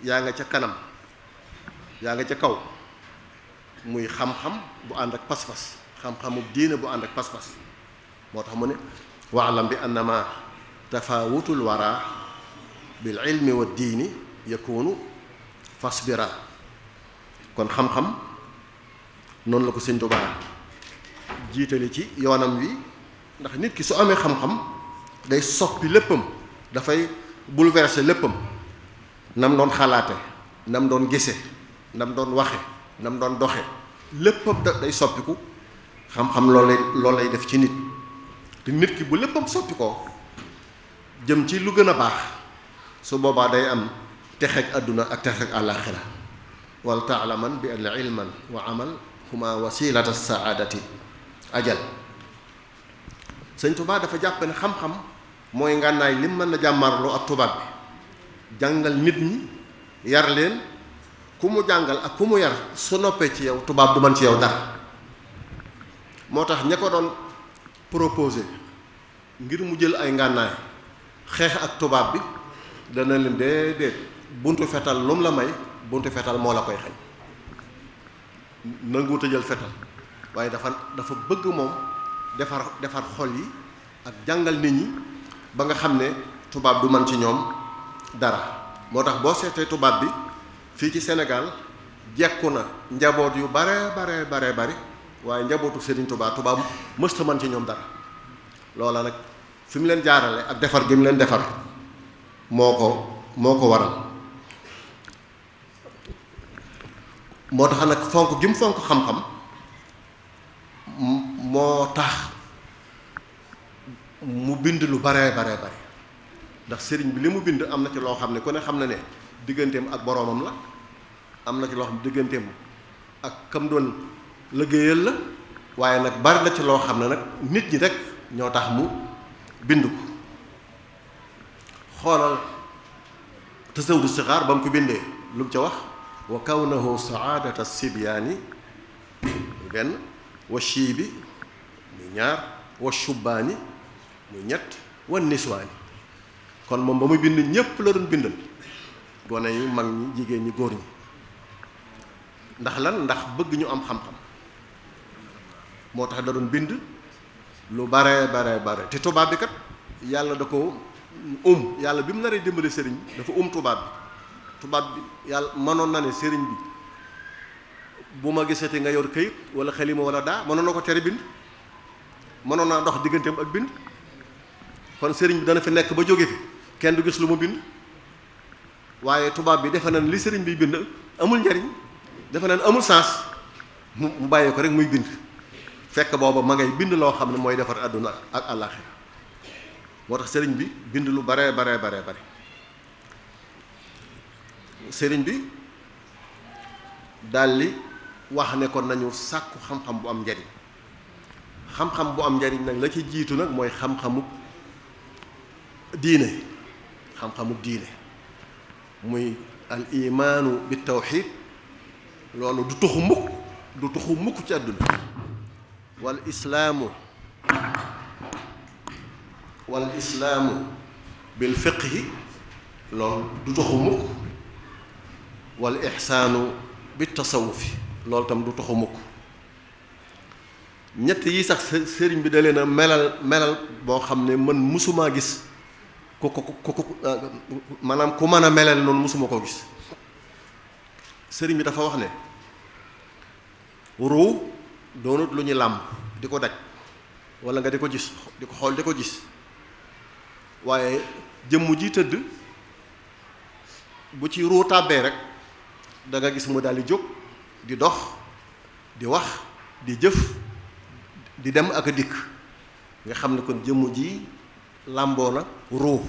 yaa nga ca kanam yaa nga ca kaw muy xam-xam bu ànd ak pas-pas xam-xamub diine bu ànd ak pas-pas moo tax mu ne waalam bi annama tafawutul wara bil ilmi wa diini yakunu fasbira kon xam-xam noonu la ko Sëñ Tuubaa jiitale ci yoonam wi ndax nit ki su amee xam-xam day soppi léppam dafay bouleverser léppam nam doon xalaate nam doon gise nam doon waxe nam doon doxe léppam day soppiku xam-xam loolu lay def ci nit te nit ki bu léppam soppi ko jëm ci lu gën a baax su boobaa day am texeeg àdduna ak texeeg àllaaxira wal taalaman bi anna ilman wa amal huma wasilata saadati ajal Sëñ Tuubaa dafa jàpp ne xam-xam mooy ngànnaay lim mën na jàmmarloo ak tubaab bi jàngal nit ñi yar leen ku mu jàngal ak ku mu yar su noppee ci yow tubaab du mën ci yow dara moo tax ña ko doon proposé ngir mu jël ay ngànnaay xeex ak tubaab bi dana leen déedéet buntu fetal lu mu la may buntu fetal moo la koy xañ nanguwut a jël fetal waaye dafa bëgg moom defar xol yi ak jàngal nit ñi ba nga xam ne tubaab du man ci ñoom dara moo tax boo seetee tubaab bi fii ci Sénégal jekku na njaboot yu bare bari waaye njabootu Serigne tubaab mësta man ci ñoom dara loola nag fi mu leen jaarale ak defar gi mu leen defar moo ko waral moo tax nag fonk gi mu fonk xam-xam moo tax mu bind lu bare ndax sëriñ bi li mu bind am na ci loo xam ne ku ne xam na ne digganteem ak boroomam la am na ci loo xam ne digganteem ak kam doon liggéeyal la waaye nag bari na ci loo xam ne nag nit ñi rek ñoo tax mu bind ko xoolal tasawudu sixaar ba mu ko bindee lu mu ca wax wa kawnahu saadata sibyaani benn wa shiibi muy ñaar wa shubbaani muy ñett wa niswaani kon moom ba muy bind ñépp la doon bindal gone yi mag ñi jigéen ñi góor ñi ndax lan ndax bëgg ñu am xam-xam moo tax da doon bind lu bare te tubaab bi kat yàlla da ko yàlla bi mu naree dimbali sëriñ bi dafa tubaab bi yàlla mënoon na ne sëriñ bi bu ma gisati nga yor këyit wala xalima wala daa mënoon na ko tere bind mënoon naa dox digganteem ak bind kon sëriñ bi dana fi nekk ba jóge fi kenn du gis lu mu bind waaye tubaab bi defe na li sëriñ bi bind amul njariñ defe na amul sens mu bàyyi ko rek muy bind fekk booba ma ngay bind loo xam ne mooy defar àdduna ak àllaaxira moo tax sëriñ bi bind lu bare sëriñ bi daldi wax ne ko nañu sàkku xam-xam bu am njariñ xam-xam bu am njariñ nag la ci jiitu nag mooy xam-xamu diine muy al imaanu bi tawxiid loolu du tuxu mukk ci àdduna wal islaamu bil fiqhi loolu du tuxu mukk wal ixsaanu bi tasawufi loolu tam du tuxu mukk ñett yi sax sëriñ bi da leen a melal boo xam ne man musumaa gis ku maanaam ku mën a melal noonu musuma koo gis sëriñ bi dafa wax ne ruu doonut lu ñu làmb di ko daj wala nga di ko gis di ko xool di ko gis waaye jëmm ji tëdd bu ci ruu tàbbee rek da nga gis mu daal di jóg di dox di wax di jëf di dem ak a dikk nga xam ne kon jëmm ji làmboo na ruu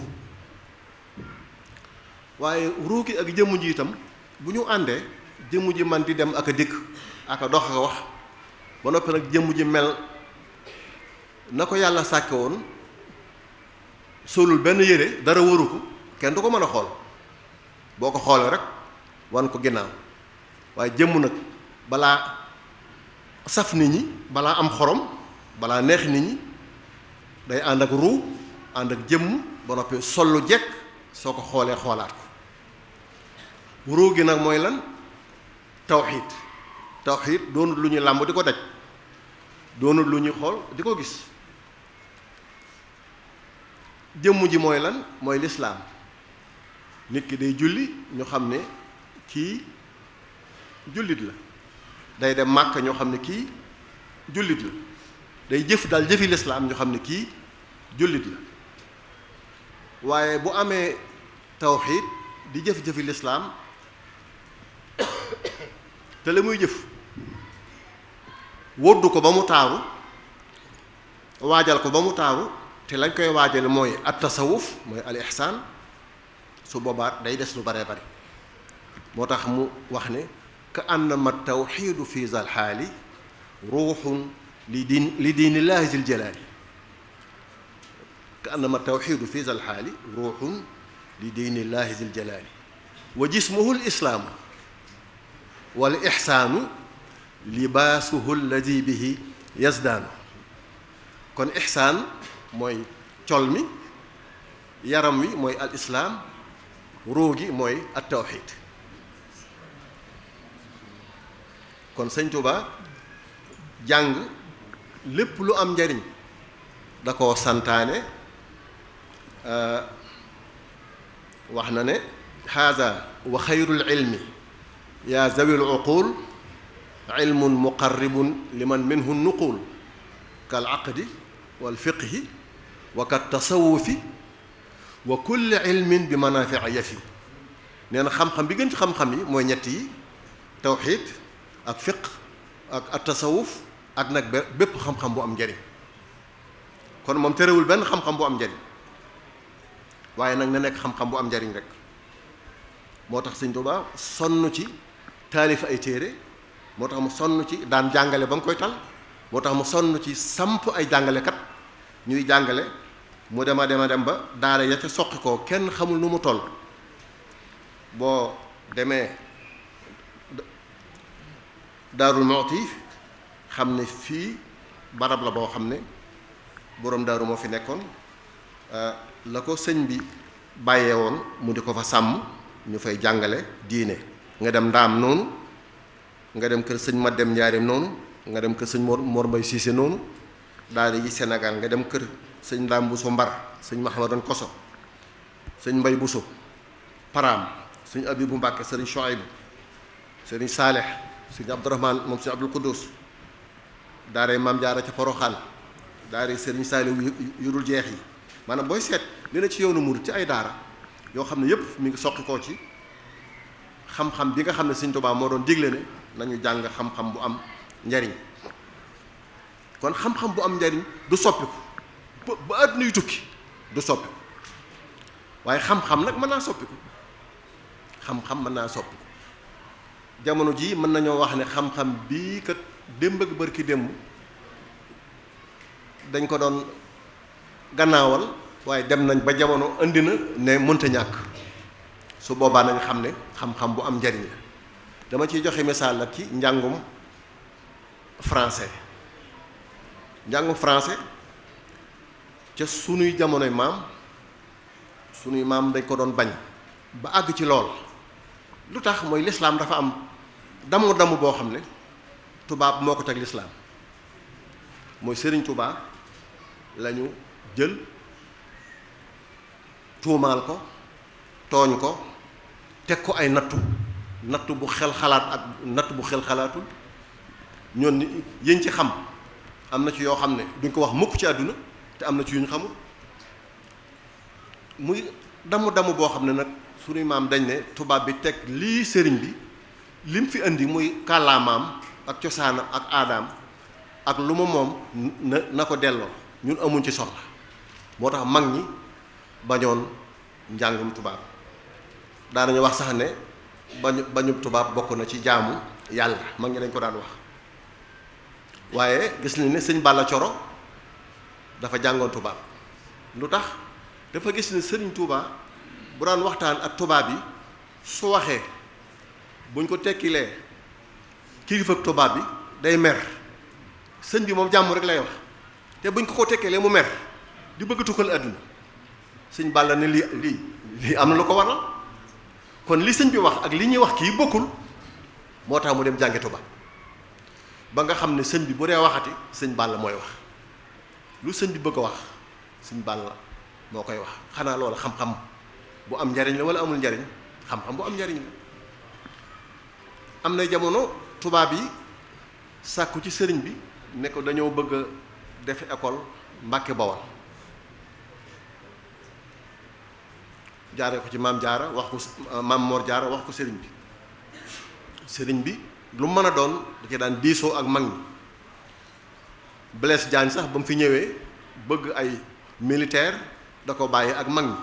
waaye ruu gi ak jëmm ji itam bu ñu àndee jëmm ji man di dem ak a dikk ak a dox ak a wax ba noppi nag jëmm ji mel na ko yàlla sàkke woon solul benn yére dara waru ko kenn du ko mën a xool boo ko xoolee rek wan ko ginnaaw waaye jëmm nag balaa saf nit ñi balaa am xorom balaa neex nit ñi day ànd ak ruu ànd ak jëmm ba noppi sollu jekk soo ko xoolee xoolaat ko ruu gi nag mooy lan tawxiid doonul lu ñuy làmb di ko daj doonul lu ñuy xool di ko gis jëmm ji mooy lan mooy lislaam nit ki day julli ñu xam ne kii jullit la day dem màkk ñoo xam ne kii jullit la day jëf daal jëfi lislaam ñu xam ne kii jullit la waaye bu amee tawxiid di jëf-jëfi lislaam te la muy jëf woddu ko ba mu taaru waajal ko ba mu taaru te lañ koy waajal mooy at tasawuf mooy al ihsaan su boobaat day des lu baree bari moo tax mu wax ne ka annama tawxiidu fi zal xaali ruuxun li diinillaahi zil jalaali ka annama tawxiidu fi zal xaali ruuxun li diinillaahi zil jalaali wa jismuhu l islaamu wal ixsaanu libaasuhu alladi bihi yazdaanu kon ixsaan mooy col mi yaram wi mooy al islaam ruu gi mooy at tawxiid kon sëñ Tuubaa jàng lépp lu am njariñ da koo santaane wax na ne haada wa xayrul ilmi yaa zawil uqul ilmun muqarribun liman minhu nuqul kal aqdi wal fiqhi wa kat tasawufi wa kulli ilmin bi manaafi'a yafi nee na xam-xam bi gën ci xam-xam yi mooy ñett yi tawxiid ak fiq ak at tasawuf ak nag bépp xam-xam bu am njariñ kon moom terewul benn xam-xam bu am njariñ waaye nag na nekk xam-xam bu am njariñ rek moo tax sëñ Tuubaa sonn ci taalif ay téere moo tax mu sonn ci daan jàngale ba mu koy tal moo tax mu sonn ci samp ay jàngalekat ñuy jàngale mu dem ba daara ya ca soqi koo kenn xamul nu mu toll boo demee Daarul Muxti xam ne fii barab la boo xam ne boroom daaru moo fi nekkoon la ko sëñ bi bàyyee woon mu di ko fa sàmm ñu fay jàngale diine nga dem ndaam noonu nga dem kër sëñ ma dem njaareem noonu nga dem kër sëñ Mor Mbay Siise noonu daara yi Sénégal nga dem kër sëñ Ndaam Buso Mbar sëñ Mahamadan Koso sëñ Mbay Buso Paraam sëñ Abibu Mbàkke sëriñ Shuaybu sëriñ Saalix sëñ Abdurahmaan moom sëñ Abdul Quddus daara Maam Jaara ca Poroxaan daara sëriñ Saaliw yu dul jeex yi maanaam booy seet li na ci yoonu murid ci ay daara yoo xam ne yépp mi ngi soqi koo ci xam-xam bi nga xam ne sëñ Tuubaa moo doon digle ne nañu jàng xam-xam bu am njariñ kon xam-xam bu am njariñ du soppiku ba àdduna yu tukki du soppiku waaye xam-xam nag mën naa soppiku xam-xam mën naa soppiku jamono jii mën nañoo wax ne xam-xam bii kat démb ak bërki démb dañ ko doon gannaawal waaye dem nañ ba jamono indi na ne mënta ñàkk su boobaa nañ xam ne xam-xam bu am njariñ la dama ciy joxe misaal la ci njàngum français ca sunuy jamonoy maam dañ ko doon bañ ba àgg ci lool lu tax mooy lislaam dafa am damm boo xam ne tubaab moo ko teg lislaam mooy sëriñ Tuubaa lañu jël tuumaal ko tooñ ko teg ko ay nattu bu xel xalaat ak natt bu xel xalaatul ñoon yéen ci xam am na ci yoo xam ne duñ ko wax mukk ci àdduna te am na ci yu ñu xamul muy damm boo xam ne nag suñuy maam dañ ne tubaab bi teg lii sëriñ bi lim fi indi muy kàllaamaam ak cosaanam ak aadaam ak lu ma moom na ko delloo ñun amuñ ci soxla moo tax mag ñi bañoon njàngum tubaab daanañu wax sax ne bañu tubaab bokk na ci jaamu yàlla mag ñi dañ ko daan wax waaye gis nañ ne sëñ Balla Coro dafa jàngoon tubaab lu tax dafa gis ne sëriñ Tuubaa bu daan waxtaan ak tubaab yi su waxee buñ ko tekkilee kilifa tubaab bi day mer sëñ bi moom jàmm rek lay wax te buñ ko tekkelee mu mer di bëgg tukkal àdduna sëñ Balla ne lii am na lu ko waral kon li sëñ bi wax ak li ñuy wax kii bokkul moo tax mu dem jàngi tubaab ba nga xam ne sëñ bi bu dee waxati sëñ Balla mooy wax lu sëñ bi bëgg a wax sëñ Balla moo koy wax xanaa loolu xam-xam bu am njariñ la wala amul njariñ xam-xam bu am njariñ la am na jamono tubaab yi sàkku ci sëriñ bi ne ko dañoo bëgg a defe école Mbàkke Bawal jaaree ko ci maam Jaara wax ko maam Mor Jaara wax ko sëriñ bi lu mën a doon da ci daan diisoo ak mag ñi Blaise Diagne sax ba mu fi ñëwee bëgg ay militaire da ko bàyyi ak mag ñi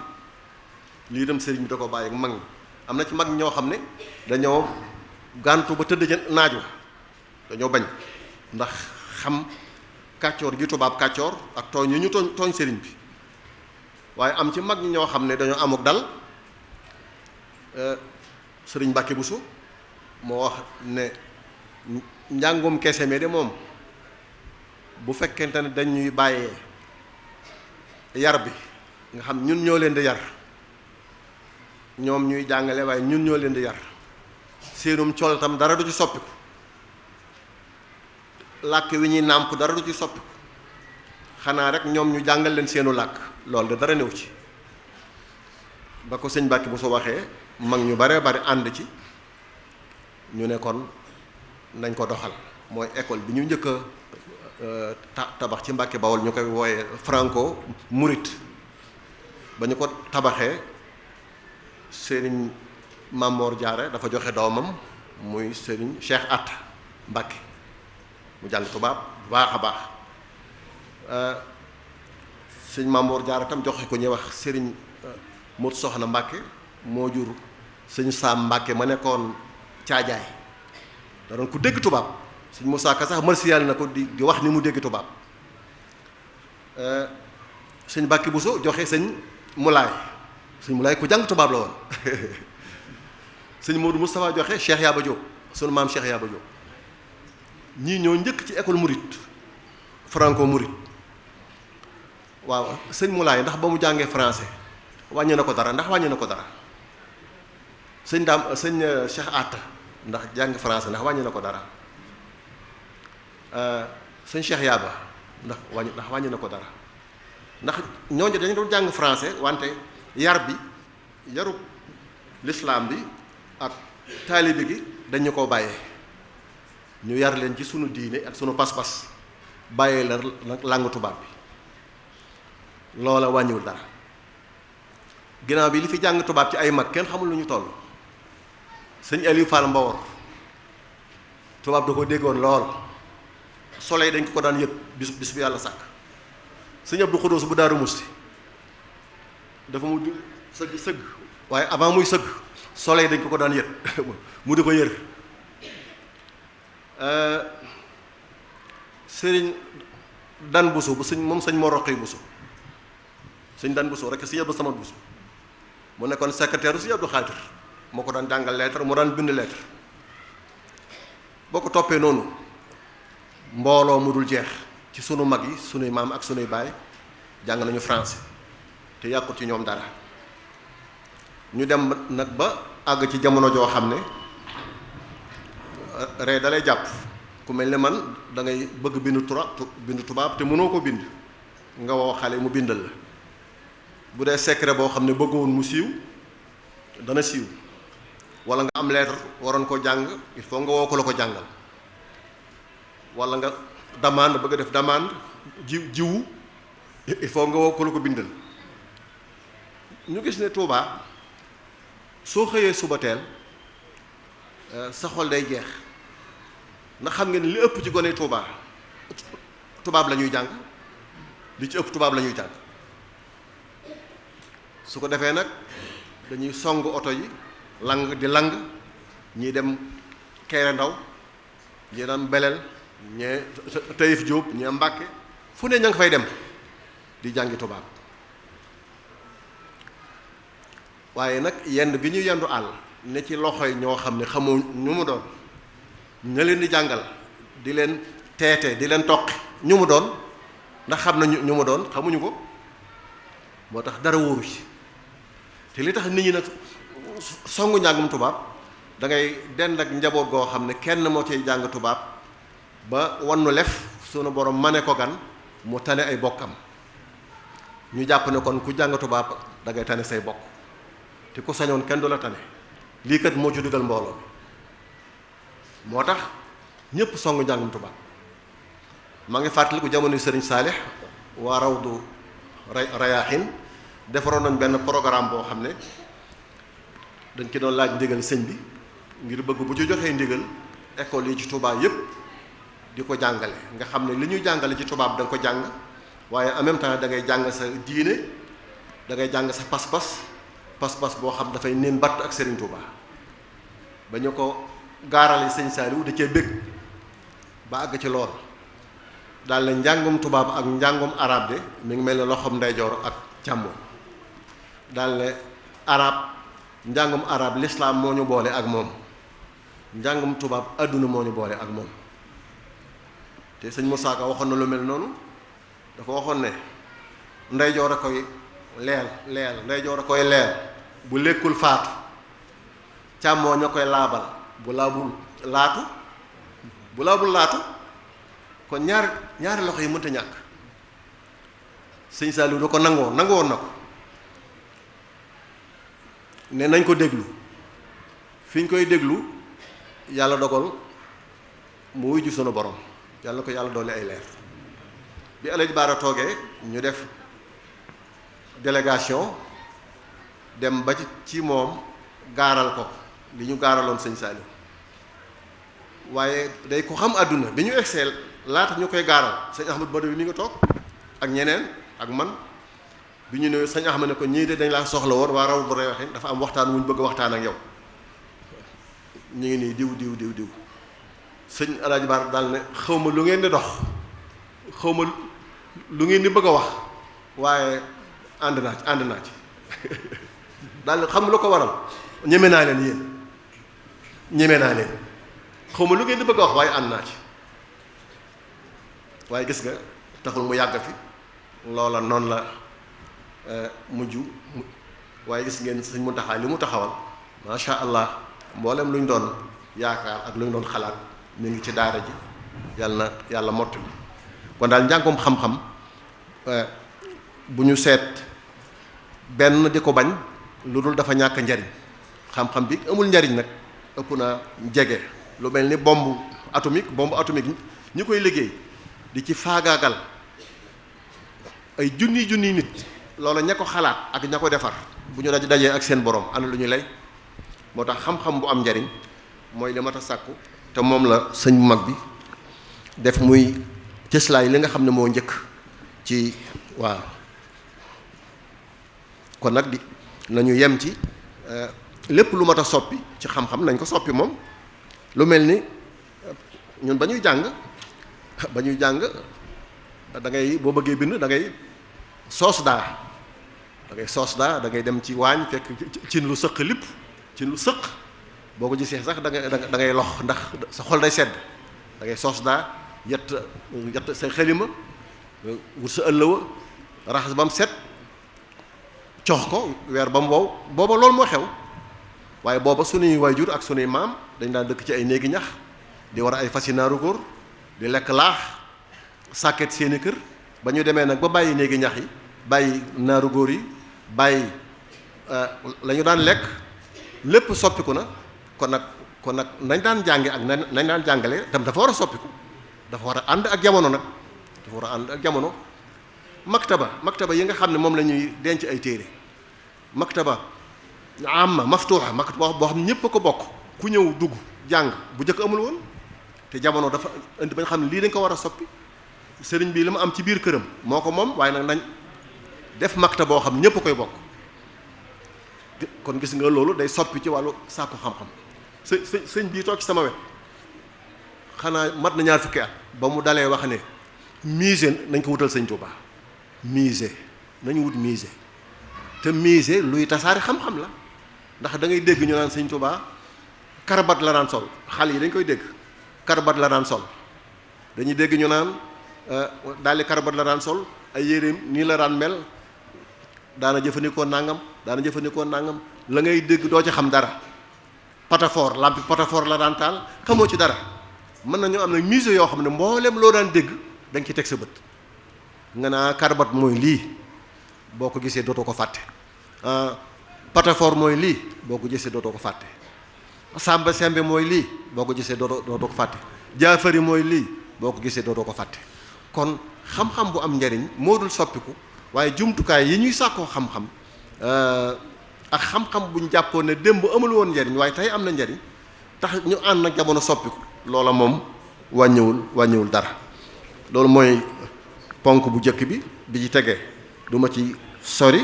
lii dem sëriñ bi da ko bàyyi ak mag ñi am na ci mag ñoo xam ne dañoo gàntu ba tëdd ca naaj wa dañoo bañ ndax xam kàccoor gi tubaab kàccoor ak tooñ yi ñu tooñ sëriñ bi waaye am ci mag ñi ñoo xam ne dañoo amuk dal sëriñ Mbàkke Buso moo wax ne njàngum kese mi de moom bu fekkente ne dañuy bàyyee yar bi nga xam ñun ñoo leen di yar ñoom ñuy jàngale waaye ñun ñoo leen di yar seenum col tam dara du ci soppiku làkk wi ñuy nàmp dara du ci soppiku xanaa rek ñoom ñu jàngal leen seenu làkk loolu de dara néew ci ba ko sëñ Mbàkke bu su waxee mag ñu bare bari ànd ci ñu ne kon nañ ko doxal mooy école bi ñu njëkk a tabax ci Mbàkke Bawol ñu koy wooye franco murit ba ñu ko tabaxee sëriñ Mamor Jaara dafa joxe doomam muy sëriñ Cheikh Atta Mbàkke mu jàng tubaab baax a baax sëriñ Mamor Jaara tam joxe ko ñuy wax sëriñ Mot Soxna Mbàkke moo jur sëñ Saam Mbàkke ma nekkoon caajaay da doon ku dégg tubaab sëñ Moussa Ka sax marsiyal na ko di wax ni mu dégg tubaab sëñ Mbàkke Buso joxe sëñ Mulaay ku jàng tubaab la woon sëñ Modou Moustapha joxe Cheikh Yaba Diop sunu maam Cheikh Yaba Diop ñii ñoo njëkk ci école Mouride franco Mouride waaw sëñ Mulaay ndax ba mu jàngee français wàññi na ko dara ndax wàññi na ko dara sëñ Cheikh Atta ndax jàng français ndax wàññi na ko dara sëñ Cheikh Yaba ndax wàññi na ko dara ndax ñooñu dañu doon jàng français wante yar bi yaru lislaam bi ak taalibe gi dañu ko bàyyee ñu yar leen ci sunu diine ak sunu pas-pas bàyyee la langue tubaab bi loola wàññiwul dara ginnaaw bi li fi jàng tubaab ci ay mag kenn xamul lu ñu toll sëñ Aliou Fall Mbawor tubaab da ko déggoon lool soleil dañ ko daan yëg bis bu yàlla sàkk sëñ Abdou Khoudous bu Daaru Musti dafa mu sëgg waaye avant muy sëgg soleil dañ ko daan yëg mu di ko yër sëriñ Dan Buso bu moom sëñ moo roqi Buso sëñ Dan Buso rek sëñ Abdou Samad Buso mu nekkoon secrétaire sëñ Abdou Khadir moo ko daan jàngal lettre mu daan bind lettre boo ko toppee noonu mbooloo mu dul jeex ci sunu mag yi sunuy maam ak sunuy baay jàng nañu français te yàqut ci ñoom dara ñu dem nag ba àgg ci jamono joo xam ne ree dalay jàpp ku mel ne man da ngay bëgg bindu tubaab te mënoo ko bind nga woo xale mu bindal la bu dee secret boo xam ne bëggoon mu siiw dana siiw wala nga am lettre waroon ko jàng il faut nga woo ko la ko jàngal wala nga demande bëgg a def demande jiwu il faut nga woo ko la ko bindal ñu gis ne Touba soo xëyee suba teel sa xol day jeex ndax xam ngeen li ëpp ci gone Touba tubaab la ñuy jàng li ci ëpp tubaab la ñuy jàng su ko defee nag dañuy song oto yi lang ñii dem Kéré Ndaw ñii dem Belel ñee Taïf Diop ñee Mbàkke fu ne ña nga fay dem di jàngi tubaab waaye nag yenn bi ñu yendu àll ne ci loxoy ñoo xam ne xamoo ñu mu doon ña leen di jàngal di leen teete di leen toqi ñu mu doon ndax xam nañu ñu mu doon xamuñu ko moo tax dara wóoru ci te li tax nit ñi nag songu njàngum tubaab da ngay dend ak njaboot goo xam ne kenn moo ciy jàng tubaab ba wannu lef sunu borom mane ko gan mu tane ay bokkam ñu jàpp ne kon ku jàng tubaab da ngay tane say bokk te ku sañoon kenn du la tane lii kat moo ci dugal mbooloo moo tax ñépp songu njàngum tubaab maa ngi fàttaliku jamono Sëriñ Saalix waa Rawdu Rayaahin defaroon nañ benn programme boo xam ne dañ ci doon laaj ndigal sëñ bi ngir bëgg bu ci joxee ndigal école yi ci tubaab yépp di ko jàngale nga xam ne li ñuy jàngale ci tubaab da nga ko jàng waaye en même temps da ngay jàng sa diine da ngay jàng sa pas-pas boo xam dafay neen batt ak Serigne Touba ba ñu ko gaarale sëñ Saliou da cee bëgg ba àgg ci lool daal ne njàngum tubaab ak njàngum arab de mi ngi mel ne loxoom ndeyjoor ak càmmoñ daal ne njàngum arab l'islam moo ñu boole ak moom njàngum tubaab adduna moo ñu boole ak moom te sëñ Moussa Ka waxoon na lu mel noonu dafa waxoon ne ndeyjoor a koy leel ndeyjoor a koy leel bu lekkul faatu càmmooñ a koy laabal bu laabul laatu kon ñaari loxo yi mënta ñàkk sëñ Saliou da ko nangoon na ko ne nañ ko déglu fi ñu koy déglu yàlla dogal mu wujju sunu borom yàlla na ko yàlla doole ay leer bi Alaaji Baara toogee ñu def délégation dem ba ci moom gaaral ko li ñu gaaraloon sëñ Saliou waaye day ko xam àdduna bi ñu egsee laata ñu koy gaaral sëñ Ahmad Badawi mi nga toog ak ñeneen ak man bi ñu ne sëñ Ahmad ne ko ñii de dañ laa soxla woon waa Rawdu Rayaahin dafa am waxtaan wu ñu bëgg waxtaan ak yow ñu ngi nii diw sëñ Alaaji Baara daal ne xaw ma lu ngeen di dox xaw ma lu ngeen di bëgg a wax waaye ànd naa ci daal xam lu ko waral ñeme naa leen xaw ma lu ngeen di bëgg a wax waaye ànd naa ci waaye gis nga taxul mu yàgg fi loola noonu la mujj waaye gis ngeen sëñ Muntaxa li mu taxawal macha allah mboolem lu ñu doon yaakaar ak lu ñu doon xalaat mi ngi ci daara ji yàlla mottali kon daal njàngum xam-xam bu ñu seet benn di ko bañ lu dul dafa ñàkk njariñ xam-xam bi amul njariñ nag ëpp naa jege lu mel ni bombe atomique ñi koy liggéey di ci faagaagal ay junni nit loola ña ko xalaat ak ña ko defar bu ñu dajee ak seen borom ana lu ñu lay moo tax xam-xam bu am njariñ mooy li mat a sàkku te moom la sëñ bu mag bi def muy cëslaay li nga xam ne moo njëkk ci waaw kon nag nañu yem ci lépp lu mat a soppi ci xam-xam nañ ko soppi moom lu mel ni ñun ba ñuy jàng da ngay boo bëggee bind da ngay soos daa da ngay dem ci waañ fekk cin lu sëq lipp cin lu sëq boo ko gisee sax da ngay lox ndax sa xol day sedd da ngay soos daa yett say xelima wut sa ëllëwa raxas ba mu set cox ko weer ba mu wow booba loolu moo xew waaye booba sunuy waajur ak sunuy maam dañ daan dëkk ci ay néegi ñax di war ay fasi naaru góor di lekk laax sàkket seeni kër ba ñu demee nag ba bàyyi néegi ñax yi bàyyi naaru góor yi bàyyi la ñu daan lekk lépp soppiku na kon nag nañ daan jànge ak nañ daan jàngale tam dafa war a soppiku dafa war a ànd ak jamono nag dafa war a ànd ak jamono maktaba yi nga xam ne moom la ñuy denc ay téere maktaba amma maftuha maktaba boo xam ne ñépp a ko bokk ku ñëw dugg jàng bu njëkk amul woon te jamono dafa indi ba nga xam ne lii dañ ko war a soppi sëriñ bi li mu am ci biir këram moo ko moom waaye nag nañ def maktaba boo xam ne ñépp a koy bokk kon gis nga loolu day soppi ci wàllu sàkku xam-xam sëñ bii toog ci sama wet xanaa mat na ñaar fukki at ba mu dalee wax ne musée nañ ko wutal sëñ Tuubaa musée nañu wut musée te musée luy tasaare xam-xam la ndax da ngay dégg ñu naan sëñ Tuubaa karabat la daan sol xale yi dañ koy dégg karabat la daan sol dañuy dégg ñu naan daali karabat la daan sol ay yéreem nii la daan mel daana jëfandikoo nangam la ngay dégg doo ci xam dara. patafoor lampi patafoor la daan taal xamoo ci dara mën nañu am nag musée yoo xam ne mboolem loo daan dégg da nga ci teg sa bët nga naa karabat mooy lii boo ko gisee dootoo ko fàtte patafoor mooy lii boo ko gisee dootoo ko fàtte samba sembe mooy lii boo ko gisee dootoo ko fàtte jaafari mooy lii boo ko gisee dootoo ko fàtte kon xam-xam bu am njariñ moo dul soppiku waaye jumtukaay yi ñuy sàkkoo xam-xam ak xam-xam bu ñu jàppoon ne démb amul woon njariñ waaye tey am na njariñ tax ñu ànd nag jamono soppiku loola moom wàññiwul dara loolu mooy ponk bu njëkk bi ci tegee du ma ci sori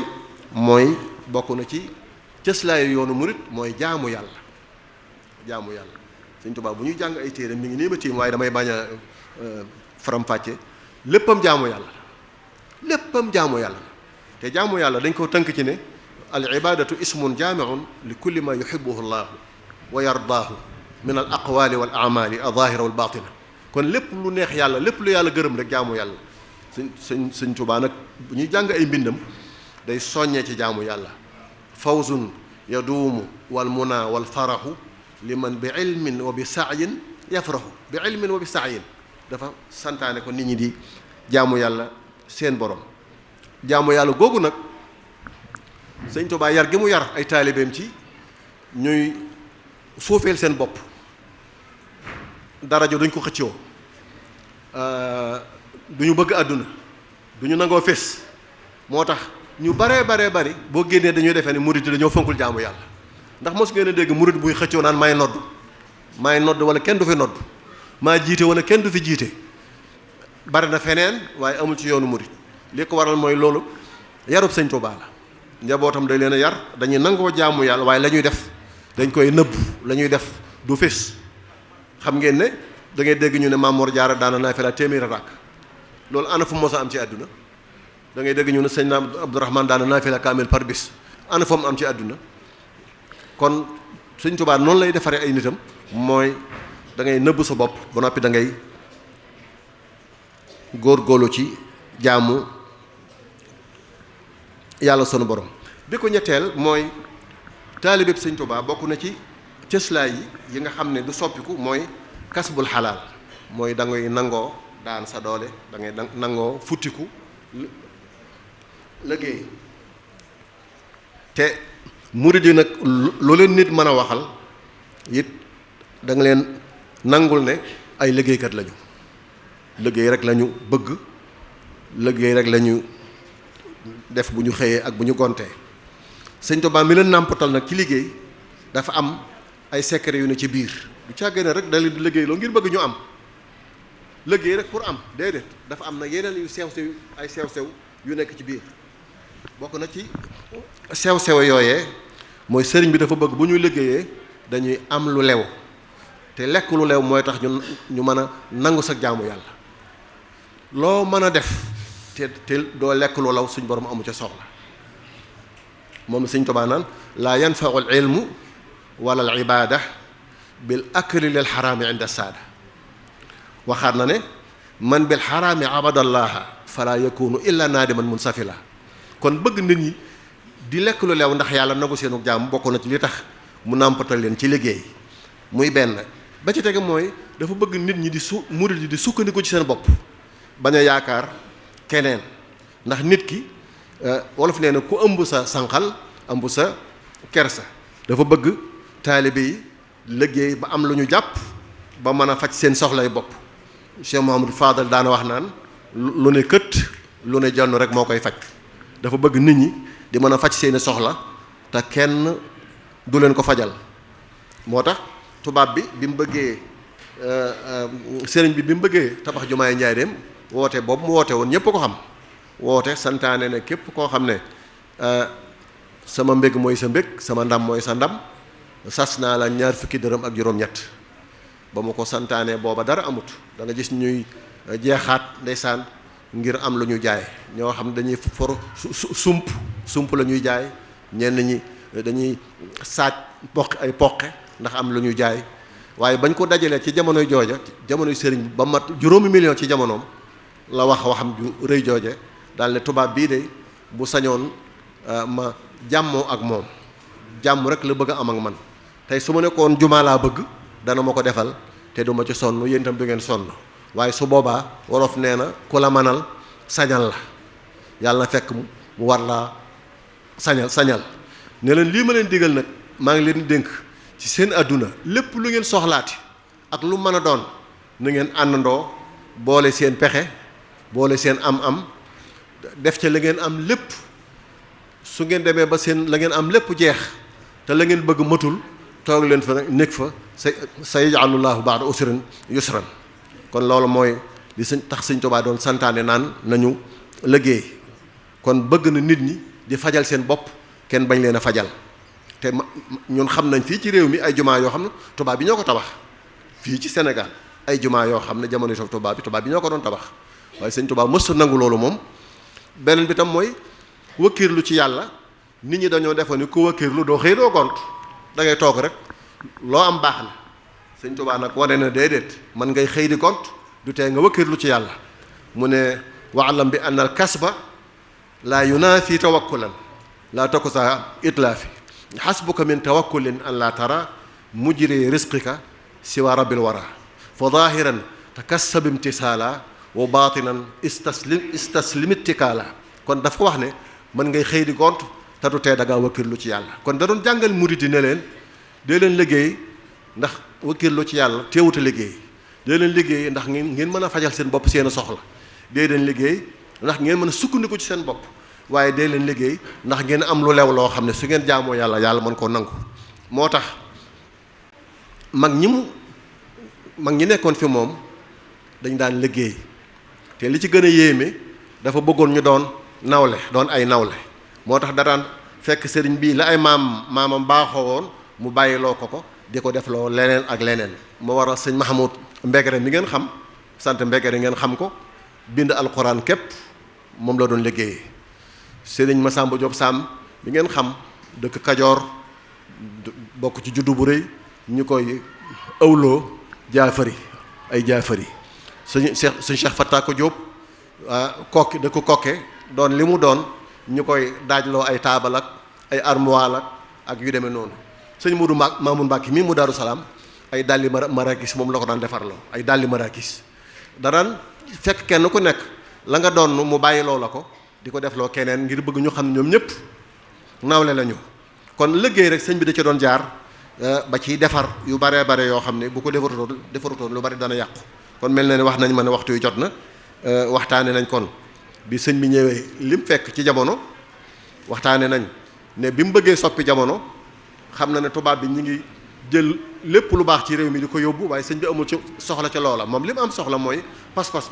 mooy bokk na ci cëslaayu yoonu murit mooy jaamu yàlla Sëñ Tuubaa bu ñuy jàng ay téere mi ngi nii ma tiim waaye damay bañ a faram-fàcce léppam jaamu yàlla te jaamu yàlla dañ ko tënk ci ne al ibadatu ismun jaamiun li kulli ma yuhibbuhu llahu wa yardaahu min al aqwali wal amali al zahira wal batina kon lépp lu neex yàlla lépp lu yàlla gërëm rek jaamu yàlla Sëñ Tuubaa nag bu ñuy jàng ay mbindam day soññee ci jaamu yàlla fawzun yaduumu wal muna wal faraxu liman bi ilmin wa bi sa'yin yafraxu bi ilmin wa bi sa'yin dafa santaane ko nit ñi di jaamu yàlla seen borom jaamu yàlla googu nag Sëñ Tuubaa yar gi mu yar ay taalibeem ci ñuy suufeel seen bopp daraja duñ ko xëccoo du ñu bëgg àdduna du ñu nangoo fés moo tax ñu bari boo génnee dañuy defee ne murid dañoo fonkul jaamu yàlla ndax mos ngeen a dégg murid buy xëccoo naan maay nodd wala kenn du fi nodd maa jiite wala kenn du fi jiite bari na feneen waaye amul ci yoonu murid li ko waral mooy loolu yarub Sëñ Tuubaa la njabootam day leen a yar dañuy nangoo jaamu yàlla waaye la ñuy def dañ koy nëbb la ñuy def du fés xam ngeen ne da ngay dégg ñu ne Maam Mor Jaara daana naafila téeméeri rakk loolu ana fu mos a am ci àdduna da ngay dégg ñu ne sëñ Abdourahmane daana naafila kaamil par bis ana fu mu am ci àdduna kon Sëñ Tuubaa noonu lay defaree ay nitam mooy da ngay nëbb sa bopp ba noppi da ngay góorgóorlu ci jaamu yàlla sunu borom bi ko ñetteel mooy taalibeeb Sëñ Tuubaa bokk na ci cëslaay yi nga xam ne du soppiku mooy kasbul xalaal mooy da ngay nangoo daan sa doole da ngay nangoo futtiku liggéey te murid yi nag lu leen nit mën a waxal it da nga leen nangul ne ay liggéeykat lañu liggéey rek lañu bëgg liggéey rek lañu def bu ñu xëyee ak bu ñu gontee Sëñ Tuubaa mi leen nàmpatal nag ci liggéey dafa am ay secret yu ne ci biir du càggee ne rek da leen di liggéey loo ngir bëgg ñu am liggéey rek pour am déedéet dafa am nag yeneen yu sew sew yu nekk ci biir bokk na ci sew yooyee mooy sëriñ bi dafa bëgg bu ñuy liggéeyee dañuy am lu lew te lekk lu lew mooy tax ñu mën a nangu sa jaamu yàlla loo mën a def te doo lekk lu law suñ borom amu ca soxla moom Sëñ Tuubaa naan laa yanfau al ilmu wala al ibada bil akli lil xaraami inda saada waxaat na ne man bil xaraami abadallaha fala yakunu illa naadiman munsafila kon bëgg nit ñi di lekk lu leew ndax yàlla nagu seenu jaam bokk na ci li tax mu nàmpatal leen ci liggéey muy benn ba ci tege mooy dafa bëgg nit ñi murid yi di sukkandiku ci seen bopp bañ a yaakaar keneen ndax nit ki wolof nee na ku ëmb sa sànqal ëmb sa kersa dafa bëgg taalibe yi liggéey ba am lu ñu jàpp ba mën a faj seen soxlay bopp Cheikh Mouhamadou Fadal daana wax naan lu ne kët lu ne jonn rek moo koy faj dafa bëgg nit ñi di mën a faj seeni soxla te kenn du leen ko fajal moo tax tubaab bi mu bëggee sëriñ bi mu bëggee tabax jumaay Njaaréem woote boobu mu woote woon ñépp ko xam woote santaane ne képp koo xam ne sama mbég mooy sa mbég sama ndam mooy sa ndam sas naa la 20 dërëm ak juróom-ñett ba mu ko santaane booba dara amut da nga gis ñuy jeexaat ndeysaan ngir am lu ñu jaay ñoo xam ne dañuy for sump la ñuy jaay ñenn ñi dañuy saaj ay poqe ndax am lu ñu jaay waaye bañ ko dajalee ci jamonoy jooja jamonoy sëriñ bi ba mat juróomi million ci jamonoom la waxam ju rëy jooje daal ne tubaab bii de bu sañoon ma jàmmoo ak moom jàmm rek la bëgg a am ak man tey su ma nekkoon jumaa laa bëgg dana ma ko defal te du ma ci sonn yéen itam du ngeen sonn waaye su boobaa wolof nee na ku la manal sañal la yàlla na fekk mu war laa sañal ne leen lii ma leen digal nag maa ngi leen di dénk ci seen àdduna lépp lu ngeen soxlaati ak lu mën a doon na ngeen àndandoo boole seen pexe boole seen am-am def ca la ngeen am lépp su ngeen demee ba seen la ngeen am lépp jeex te la ngeen bëgg matul toog leen fa nekk fa sa yaj'alullaahu ba'da usrin yusran kon loolu mooy li tax Sëñ Tuubaa doon santaane naan nañu liggéey kon bëgg na nit ñi di fajal seen bopp kenn bañ leen a fajal te ñun xam nañ fii ci réew mi ay jumaa yoo xam ne tubaab bi ñoo ko tabax fii ci Sénégal ay jumaa yoo xam ne jamono tubaab bi ñoo ko doon tabax waaye Sëñ Tuubaa mës a nangu loolu moom. beneen bi tam mooy wëkkiirlu ci yàlla nit ñi dañoo defoon ni ku wëkkiirlu doo xëy doo gont da ngay toog rek loo am baax na Sëñ Tuubaa nag wane na déedéet man ngay xëy di gont du tee nga wëkkiirlu ci yàlla mu ne waalam bi anna al kasba laa yunaafi tawakkulan laa takusa itlaafi xasbuka min tawakkulin an laa tara mujri risqika siwa rabbil wara fa zahiran takassab imtisaala wa baatinan istaslim ittikaala kon dafa wax ne mën ngay xëy di gont te du tee da ngaa wëkkirlu ci yàlla kon da doon jàngal murit yi ne leen dee leen liggéey ndax wëkkirlu ci yàlla teewut a liggéey dee leen liggéey ndax ngeen mën a fajal seen bopp seen soxla dee leen liggéey ndax ngeen mën a sukkandiku ci seen bopp waaye dee leen liggéey ndax ngeen am lu lew loo xam ne su ngeen jaamoo yàlla mën koo nangu moo tax mag ñi nekkoon fi moom dañ daan liggéey te li ci gën a yéeme dafa bëggoon ñu doon ay nawle moo tax da daan fekk sëriñ bii la ay maamam baaxoo woon mu bàyyiloo ko di ko def loo leneen ak leneen moo waral sëñ Mahamoud Mbegere mi ngeen xam sant Mbegere ngeen xam ko bind alquran képp moom la doon liggéeyee sëriñ Masamba Diop Sam mi ngeen xam dëkk Kajoor bokk ci juddu bu rëy ñu koy ëwloo jaafari suñ Cheikh Fatako Diop kokki dëkk kokke doon li mu doon ñu koy daajloo ay taabal ak ay armoire ak yu demee noonu sëñ Modou Mamoun Mbacke mii mu Daaru Salaam ay dàlli marakis moom la ko daan defarloo ay dàlli marakis daraan fekk kenn ku nekk la nga doon mu bàyyiloo la ko di ko defloo keneen ngir bëgg ñu xam ne ñoom ñëpp nawle lañu kon liggéey rek sëñ bi da ca doon jaar ba ciy defar yu bare yoo xam ne bu ko defarutoon lu bari dana yàqu kon mel na ne wax nañ ma ne waxtu yu jot na waxtaane nañ kon bi sëñ bi ñëwee lim fekk ci jamono waxtaane nañ ne bi mu bëggee soppi jamono xam na ne tubaab bi ñu ngi jël lépp lu baax ci réew mi di ko yóbbu waaye sëñ bi amul ci soxla ca loola moom li mu am soxla mooy pas-pas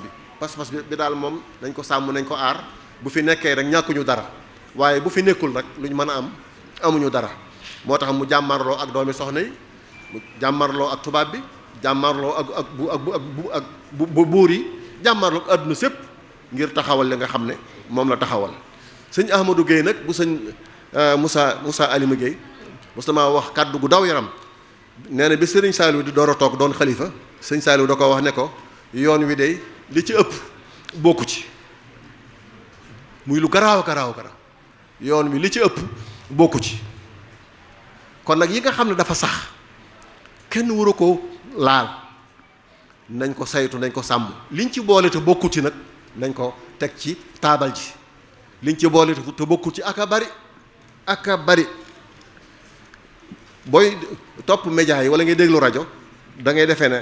bi daal moom nañ ko sàmm nañ ko aar bu fi nekkee rek ñàkkuñu dara waaye bu fi nekkul rek luñ mën a am amuñu dara moo tax mu jàmmarloo ak doomi soxna yi mu jàmmarloo ak tubaab bi jàmmarloo ak buur yi jàmmarloo ak àdduna sépp ngir taxawal li nga xam ne moom la taxawal sëñ Ahmadou Guèye nag bu sëñ Moussa Alima Guèye mos na maa wax kàddu gu daw yaram nee na bi sëriñ Saliou di door a toog doon xalifa sëñ Saliou da ko wax ne ko yoon wi de li ci ëpp bokku ci muy lu garaaw yoon wi li ci ëpp bokku ci kon nag yi nga xam ne dafa sax kenn waru ko laal nañ ko saytu nañ ko sàmm liñ ci boole te bokku ci nag nañ ko teg ci taabal ji liñ ci boole te bokku ci aka bari booy topp média yi wala ngay déglu rajo da ngay defee ne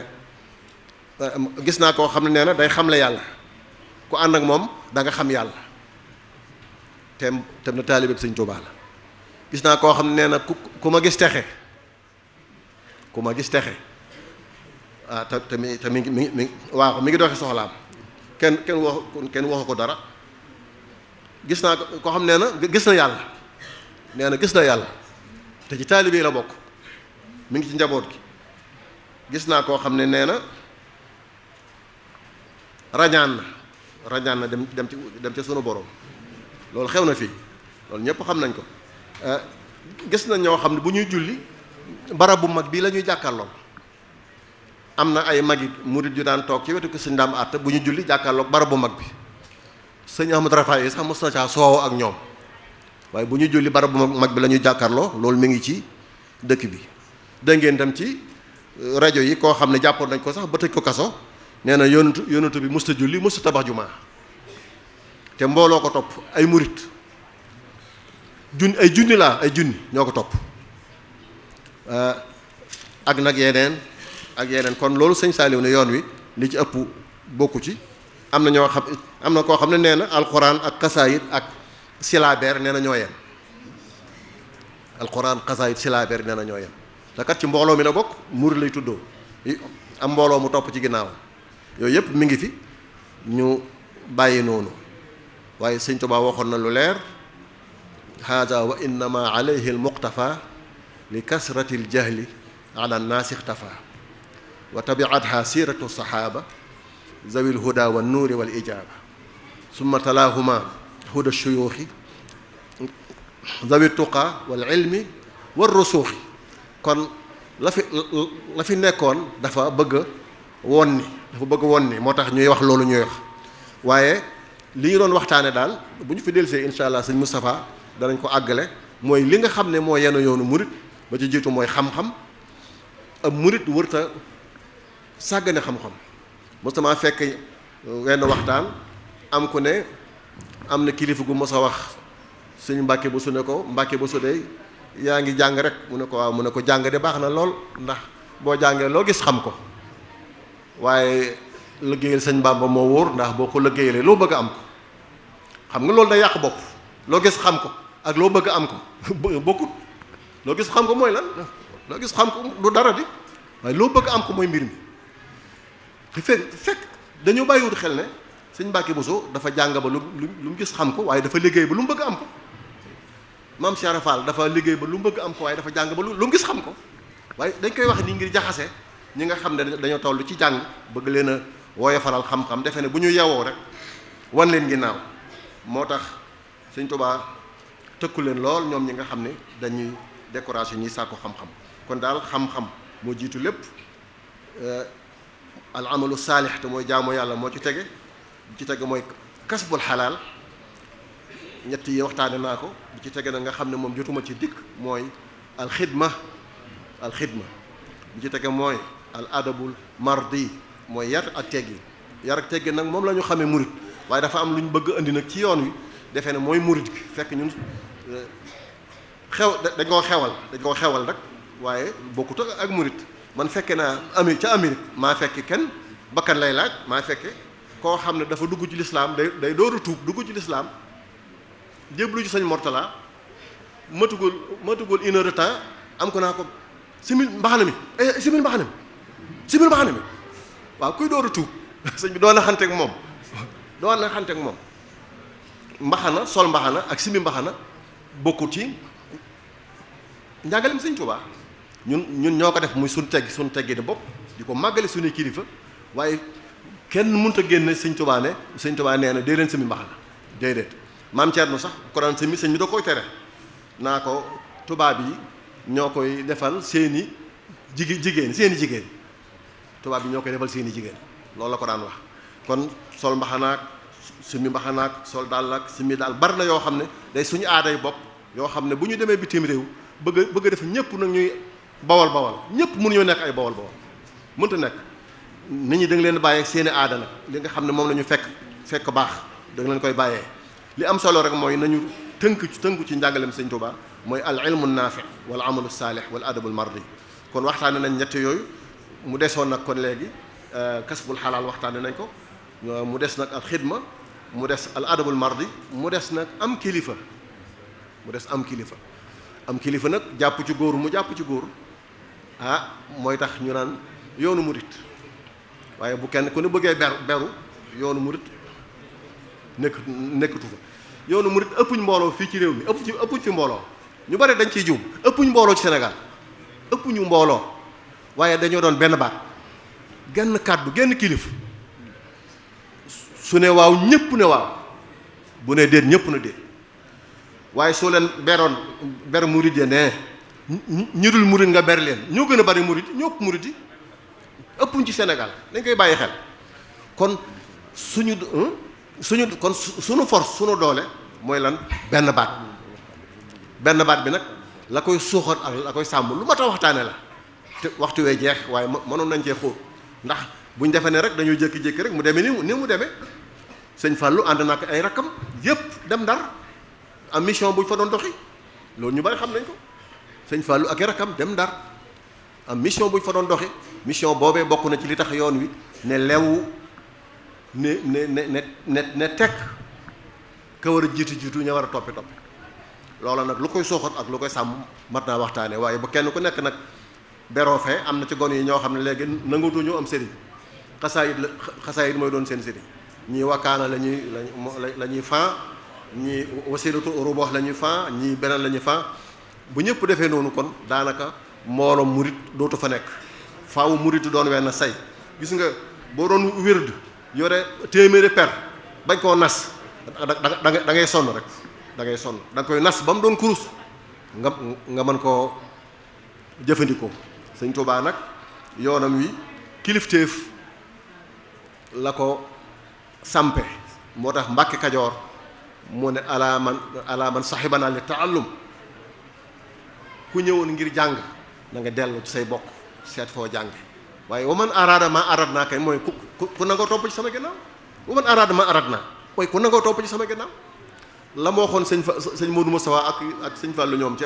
gis naa koo xam ne nee na day xamle yàlla ku ànd ak moom da nga xam yàlla tem na taalibe Sëñ Tuubaa la gis naa koo xam ne nee na ku ma gis texe te mi ngi doxi soxlaam kenn waxu ko dara gis naa koo xam nee na gis na yàlla te ci taalibe yi la bokk mi ngi ci njaboot gi gis naa koo xam ne nee na rañaan na dem ca sunu borom loolu xew na fii loolu ñëpp xam nañ ko gis nañ ñoo xam ne bu ñuy julli barab bu mag bii la ñuy jàkkaarlool am na ay magi murid yu daan toog ci wetu ko sëñ Daam Atta bu ñu julli jàkkaarloog barab bu mag bi sëñ Ahmad Rafaay yi sax mos na caa soow ak ñoom waaye bu ñu julli barab bu mag bi la ñuy jàkkaarloo loolu mi ngi ci dëkk bi. dégg ngeen tam ci rajo yi koo xam ne jàppoon nañ ko sax ba tëj ko kaso nee na yonentu bi musta julli musta tabax jumaa te mbooloo ko topp ay murit ay junni ñoo ko topp ak nag yeneen kon loolu sëñ Saaliw ne yoon wi li ci ëpp bokku ci am na koo xam ne nee na alxuraan ak xasaayit ak silaabeer nee na ñoo yem alxuraan xasaayit silaabeer nee na ñoo yem te kat ci mbooloo mi la bokk murit lay tuddoo am mbooloo mu topp ci ginnaaw yooyu yëpp mi ngi fi ñu bàyyi noonu waaye sëñ Tuubaa waxoon na lu leer haada wa innama alayhi almuqtafa li kasrati aljahli ala nnaasi ixtafa wa tabiatha siratu sahaba zawi lhuda wa nuuri wal ijaba summa talaahuma huda shuyuuxi zawi tuqa wal ilmi war rusuuxi kon la fi nekkoon dafa bëgg woon ni moo tax ñuy wax loolu ñuy wax waaye li ñu doon waxtaane daal bu ñu fi delsee insha allah sëñ Moustapha danañ ko àggale mooy li nga xam ne moo yenn yoonu murit ba ci jiitu mooy xam-xam ab murit wërta sàggane xam-xam Moustapha fekk wenn waxtaan am ku ne am na kilifa gu mos a wax sëñ Mbàkke bu su ne ko Mbàkke bu su de yaa ngi jàng rek mu ne ko waaw mu ne ko jàng de baax na lool ndax boo jàngee loo gis xam ko waaye liggéeyal sëñ Bàmba moo wóor ndax boo ko liggéeyalee loo bëgg a am ko xam nga loolu day yàq bopp loo gis xam ko ak loo bëgg a am ko bokkut loo gis xam ko mooy lan loo gis xam ko du dara di waaye loo bëgg a am ko mooy mbir mi te fekk dañoo bàyyiwut xel ne sëñ Mbàkke Buso dafa jàng ba lu mu gis xam ko waaye dafa liggéey ba lu mu bëgg a am ko maam Cheikh Fall dafa liggéey ba lu mu bëgg am ko waaye dafa jàng ba lu mu gis xam ko waaye dañ koy wax nii ngir jaxase ñi nga xam ne dañoo toll ci jàng bëgg leen a wooye faral xam-xam defe ne bu ñu yewoo rek wan leen ginnaaw moo tax sëñ Tuubaa tëkku leen lool ñoom ñi nga xam ne dañuy décoration ñuy sàkku xam-xam kon daal xam-xam moo jiitu lépp al amalu saalix te mooy jaamu yàlla moo ci tege mooy kasbul xalaal ñett yi waxtaane naa ko bi ci tege na nga xam ne moom jotuma ci dikk mooy alxidma bi ci tege mooy al adabul mardi mooy yar ak teggi nag moom la ñu xamee murit waaye dafa am lu ñu bëgg indi nag ci yoon wi defee ne mooy murit gi fekk ñun dañ koo xewal rek waaye bokkut ak murit man fekke naa ca Amérique maa fekke kenn bakkan lay laaj maa fekke koo xam ne dafa dugg ci lislaam day door a tuub dugg ci lislaam jéblu ci sëñ Mortala matugul 1 heure de temps am ko naa ko simil mbaxana mi waaw kuy door a tuub sëñ bi doon na xanteek moom mbaxana sol mbaxana ak simi mbaxana bokkut ci njàngalem sëñ Tuubaa ñun ñoo ko def muy suñ teggi di bopp di ko màggale suñuy kilifa waaye kenn mënut a génne sëñ Tuubaa nee na dee leen simi mbaxana déedéet maam Thierno sax ko daan sëñ bi da koy tere naa ko tubaab yi ñoo koy defal seeni jigéen tubaab yi ñoo koy defal seeni jigéen loolu la ko daan wax kon sol mbaxanaak simi mbaxanaak sol daal ak simi daal bari na yoo xam ne day suñu aaday bopp yoo xam ne bu ñu demee bitim réew bëgg a def ñëpp nag ñuy bawal ñëpp mënuñoo nekk ay bawal mënta nekk nit ñi da nga leen bàyyee seeni aada nag li nga xam ne moom la ñu fekk baax da nga leen koy bàyyee li am solo rek mooy nañu tënku ci njàngaleem sëñ Tuubaa mooy al ilmu naafi wal amalu saalih wal adabul mardi kon waxtaane nañ ñett yooyu mu desoon nag kon léegi kasbul xalaal waxtaane nañ ko mu des nag al xidma mu des al adabul mardi mu des nag am kilifa nag jàpp ci góor mu jàpp ci góor mooy tax ñu naan yoonu murit waaye bu kenn ku ne bëggee beru yoonu murit nekkatu fa yoonu murit ëppuñ mbooloo fii ci réew mi ëppuñ fi mbooloo ñu bari dañ ciy juum ëppuñ mbooloo ci Sénégal ëppuñu mbooloo waaye dañoo doon benn baat genn kàddu genn kilif su ne waaw ñépp ne waaw bu ne déet ñépp na déet waaye soo leen ber murit ya ne ñu dul murit nga ber leen ñoo gën a bari murit ñoo ëpp murit yi ëppuñ ci Sénégal dañ koy bàyyi xel kon suñu force suñu doole mooy lan benn baat bi nag la koy suuxat ak la koy sàmm lu ma tax waxtaane la te waxtu wee jeex waaye mënoon nañ cee xóot ndax buñ defee ne rek dañuy jékki-jékki rek mu demee ni mu demee sëñ Fallou ànd na ak ay rakkam yépp dem Ndar am mission buñ fa doon doxi loolu ñu bari xam nañ ko sëñ Fallou ak ay rakkam dem Ndar am mission buñ fa doon doxi mission boobee bokk na ci li tax yoon wi ne lewu ne tekk ka war a jiitu ña war a toppi loola nag lu koy sooxat ak lu koy sàmm mat naa waxtaane waaye bu kenn ku nekk nag beroo fee am na ci gone yi ñoo xam ne léegi nangatuñu am sëriñ xasaayit mooy doon seen sëriñ ñii wakkaana la ñuy fan ñii wasilatu rubox la ñuy fan ñii beneen la ñuy fan bu ñëpp defee noonu kon daanaka mbooloo murit dootu fa nekk faaw murit doon wenn say gis nga boo doon wérd yore téeméeri per bañ koo nas da ngay sonn rek da ngay sonn da nga koy nas ba mu doon kurus nga mën koo jëfandikoo sëñ Tuubaa nag yoonam wi kilifteef la ko sampe moo tax Mbàkke Kajoor mu ne alaa man saxibana li taallum ku ñëwoon ngir jàng na nga dellu ci say bokk seet foo jànge waaye wa man araada ma arad naa kay mooy ku nangoo topp ci sama ginnaaw wa man araada ma arad naa mooy ku nangoo topp ci sama ginnaaw la moo waxoon sëñ Modou Moustapha ak sëñ Fallou ñoom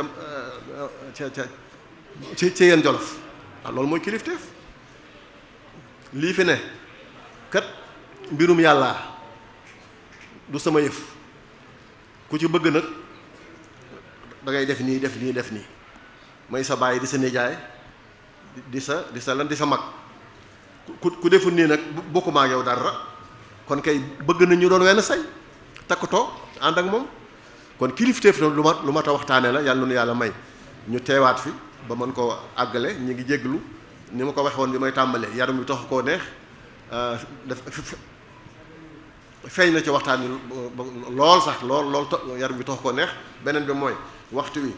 ci yeen Jolof loolu mooy kilifteef lii fi ne kat mbirum yàlla du sama yëf ku ci bëgg nag da ngay def nii may sa baay di sa nijaay di sa mag ku deful nii nag bokkuma ak yow dara kon kay bëgg nañ ñu doon wenn say takkutoo ànd ak moom kon kilifteef lu ma ta waxtaane la yàlla nu yàlla may ñu teewaat fi ba mën koo àggale ñu ngi jégglu ni ma ko waxoon bi may tàmbalee yaram wi tax koo neex feeñ na ci waxtaan wi lool sax lool yaram wi tax koo neex beneen bi mooy waxtu wi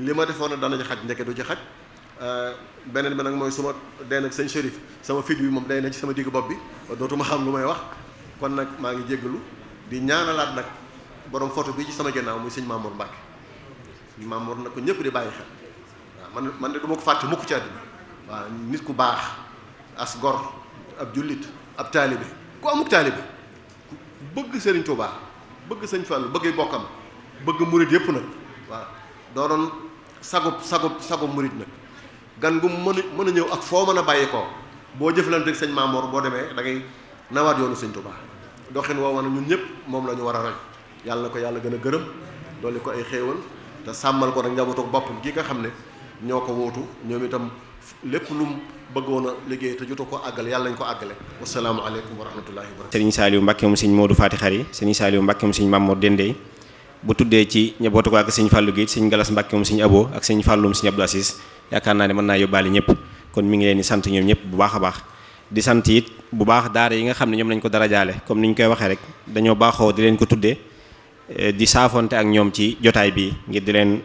li ma defoon dana ci xaj ndeke du ci xaj beneen bi nag mooy su ma dee nag sëñ Chérif sama fit bi moom day na ci sama digg bopp bi dootuma xam lu may wax kon nag maa ngi jégglu di ñaanalaat nag borom photo bi ci sama ginnaaw muy sëñ Mamour Mbacke sëñ Mamour nag ko ñëpp di bàyyi xel waaw man de du ma ko fàtte mukk ci àddina waaw nit ku baax as gor ab jullit ab taalibe ku amuk taalibe bëgg Serigne Touba bëgg sëñ Fallou bëgg bokkam bëgg murit yëpp nag waaw doonoon sagub murit nag gan gu mën a ñëw ak foo mën a bàyyi ko boo jëflante ak sëñ Mamour boo demee da ngay nawaat yoonu sëñ Touba doxin woowa na ñun ñëpp moom la ñu war a roy yàlla na ko yàlla gën a gërëm doole ko ay xéewal te sàmmal ko nag njabootu boppam gi nga xam ne ñoo ko wóotu ñoom itam lépp lu mu bëggoon a liggéey te jotu ko àggale yàlla nañ ko àggale wasalaamaaleykum wa rahmatullahi wa barakatuh. Serigne Saliou Mbacke mu sëñ Modou Fati Xari Serigne Saliou Mbacke mu sëñ Mamour Dendey bu tuddee ci njabootu ko ak sëñ Fallou gi sëñ Galas Mbacke mu sëñ Abo ak sëñ Fallou mu sëñ Abdou Assis yaakaar naa ne mën naa yóbbaale ñëpp kon mi ngi leen di sant ñoom ñëpp bu baax a baax di sant it bu baax daara yi nga xam ne ñoom lañ ko darajaale comme ni ñu koy waxee rek dañoo baaxoo di leen ko tuddee di saafonte ak ñoom ci jotaay bi ngir di leen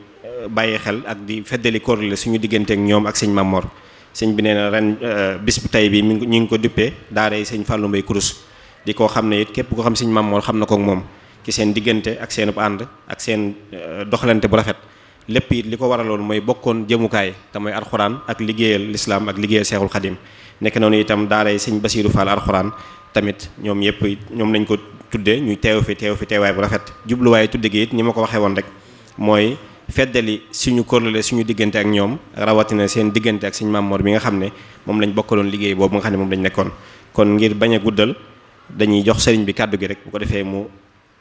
bàyyi xel ak di feddali kóorle suñu diggante ak ñoom ak sëñ Mamor sëñ bi nee na ren bis bu tey bi ñu ngi ko duppee daara yi sëñ Fallou Mbaye Kurus di koo xam ne it képp ko xam sëñ Mamor xam na ko ak moom ci seen diggante ak seenub ànd ak seen doxalante bu rafet lépp it li ko waraloon mooy bokkoon jëmukaay te mooy alxuraan ak liggéeyal lislaam ak liggéeyal seexul xadim nekk noonu itam daara yi sëñ Basiiru Fall alxuraan tamit ñoom yëpp ñoom lañ ko tuddee ñu teew fi teewaay bu rafet jubluwaaye tudde gi it ni ma ko waxee woon rek mooy feddali suñu kóllëre suñu diggante ak ñoom rawatina seen diggante ak sëñ Mamor bi nga xam ne moom lañ bokkaloon liggéey boobu nga xam ne moom lañ nekkoon kon ngir bañ a guddal dañuy jox sëriñ bi kàddu gi rek bu ko defee mu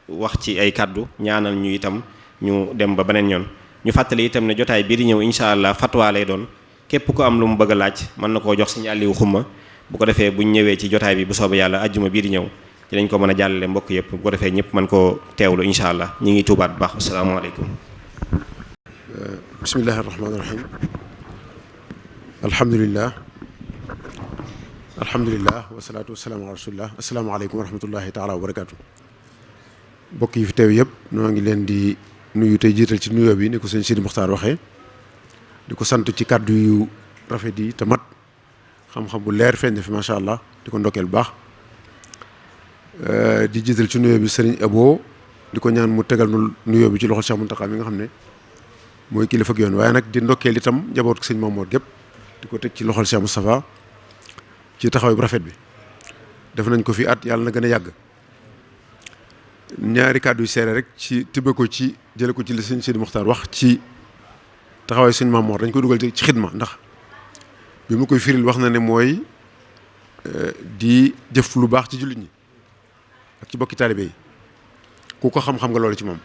wax ci ay kàddu ñaanal ñu itam ñu dem ba beneen yoon ñu fàttali itam ne jotaay bii di ñëw incha allah fatwa lay doon képp ko am lu mu bëgg a laaj mën na koo jox sëñ Aliou Xuma bu ko defee buñ ñëwee ci jotaay bi bu soobee yàlla ajjuma bii di ñëw dinañ ko mën a jàllale mbokk yëpp bu ko defee ñëpp mën koo teewlu incha allah ñi ngi tuubaat bu baax asalaamaaleykum. bismillahi rahmaani rahim alhamdulilah wasalaatu wasalaamu ala rasulillah asalaamaaleykum wa rahmatullahi taala wa barakaatu. mbokk yi fi teew yëpp noo ngi leen di nuyu tey jiital ci nuyoo bi ni ko sëñ Sidi Muxtaar waxee di ko sant ci kàddu yu rafet yi te mat xam-xam bu leer feeñ na fi macha allah di ko ndokkeel bu baax di jiital ci nuyoo bi sëriñ Abo di ko ñaan mu tegal nu nuyoo bi ci loxol Cheikh Mountakha mi nga xam ne mooy kilifa ak yoon waaye nag di ndokkeel itam njaboot sëñ Mamour gépp di ko teg ci loxol Cheikh Moustapha ci taxawaay bu rafet bi def nañ ko fi at yàlla na gën a yàgg ñaari kàddu yu seere rek ci tibbe ko ci jële ko ci li sëñ Sidi Muxtaar wax ci taxawaay sëñ Mamour dañ koy dugal ci xidma ndax bi mu koy firil wax na ne mooy di jëf lu baax ci jullit ñi ak ci bokki taalibe yi ku ko xam-xam nga loolu ci moom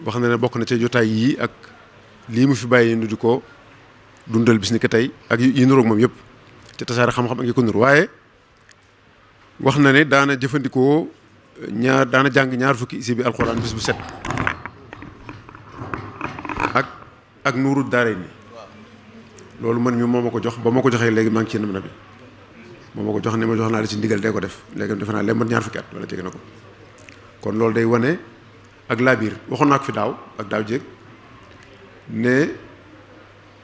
wax na ne bokk na ci jotaay yii ak lii mu fi bàyyi nu di ko dundal bis ni ko tey ak yi nuroog moom yëpp ci tasaare xam-xam ak yi ko nur waaye wax na ne daana jëfandikoo daana jàng ñaar fukki isi bi alxuraan bis bu set ak nuuru daare ni loolu man mi moo ma ko jox ba ma ko joxee léegi maa ngi ci nam na bi moo ma ko jox ne ma jox naa la ci ndigal day ko def léegi defe naa leen mat ñaar fukki at wala jege na ko kon loolu day wane ak laabiir waxoon naa ko fi daaw ak daaw jéeg ne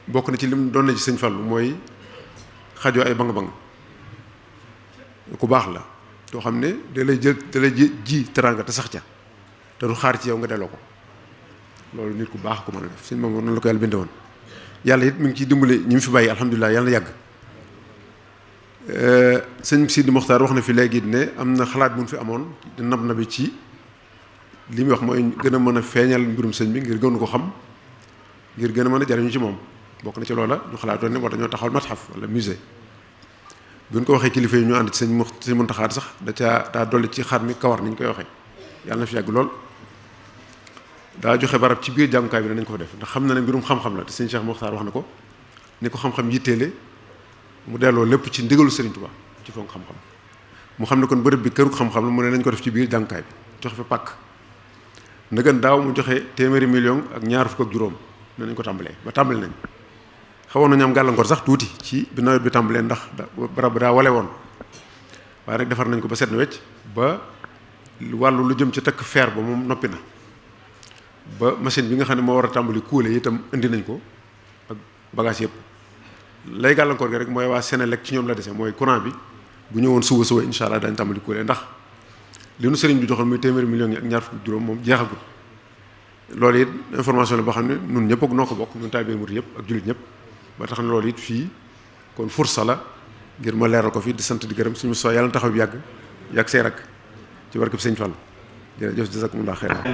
bokk na ci lim doon na ci sëñ Fallu mooy xajoo ay bang-bang ku baax la yoo xam ne da lay ji teraanga te sax ca te du xaar ci yow nga delloo ko loolu nit ku baax ko mën a def sëñ moom noonu la ko yàlla binde woon yàlla it mi ngi ciy dimbale ñi mu fi bàyyi alhamdulilah yàlla na yàgg sëñ Sidi Moxtaar wax na fi léegi ne am na xalaat bu ñu fi amoon di nab na bi ci li muy wax mooy gën a mën a feeñal mbirum sëñ bi ngir gënu ko xam ngir gën a mën a jariñu ci moom bokk na ci loola ñu xalaatoon ne war dañoo taxawal matxaf wala musée bu ñu ko waxee kilifa yi ñu ànd ci sëñ Muntaxa sax daa dolli ci xar mi kawar ni ñu koy waxee yàlla na fi yàgg lool daa joxe barab ci biir jàngukaay bi ne nañ ko fa def ndax xam na ne mbirum xam-xam la te sëñ Cheikh Moxtaar wax na ko ni ko xam-xam yitteele mu delloo lépp ci ndigalu Sëriñ Tuubaa ci fonk xam-xam mu xam ne kon bërëb bi këru xam-xam la mu ne nañ ko def ci biir jàngukaay bi joxe fa pàkk ndëgën daaw mu joxe téeméeri million ak ñaar fukk ak juróom ne nañ ko tàmbalee ba tàmbali nañ xawoon nañu am gàllankoor sax tuuti ci bi nawet bi tàmbalee ndax barab daa wale woon waaye nag defar nañ ko ba set na wecc ba wàllu lu jëm ci takk fer ba moom noppi na ba machine bi nga xam ne moo war a tàmbali kuule itam indi nañ ko ak bagage yëpp lay gàllankoor gi rek mooy waa Senelec ci ñoom la dese mooy courant bi bu ñëwoon suba incha allah dañ tàmbali kuule ndax li nu sëriñ bi joxoon muy téeméeri millions yi ak ñaar fukki juróom moom jeexagul loolu it information la boo xam ne ñun ñëpp ak noo ko bokk ñun taalibe murid yëpp ak jullit ñëpp ba tax na loolu it fii kon fursa la ngir ma leeral ko fii di sant di gërëm suñu soo yàlla taxaw bi yàgg say rak ci barke bi sëñ Fall jërëjëf jazakumullah xeyran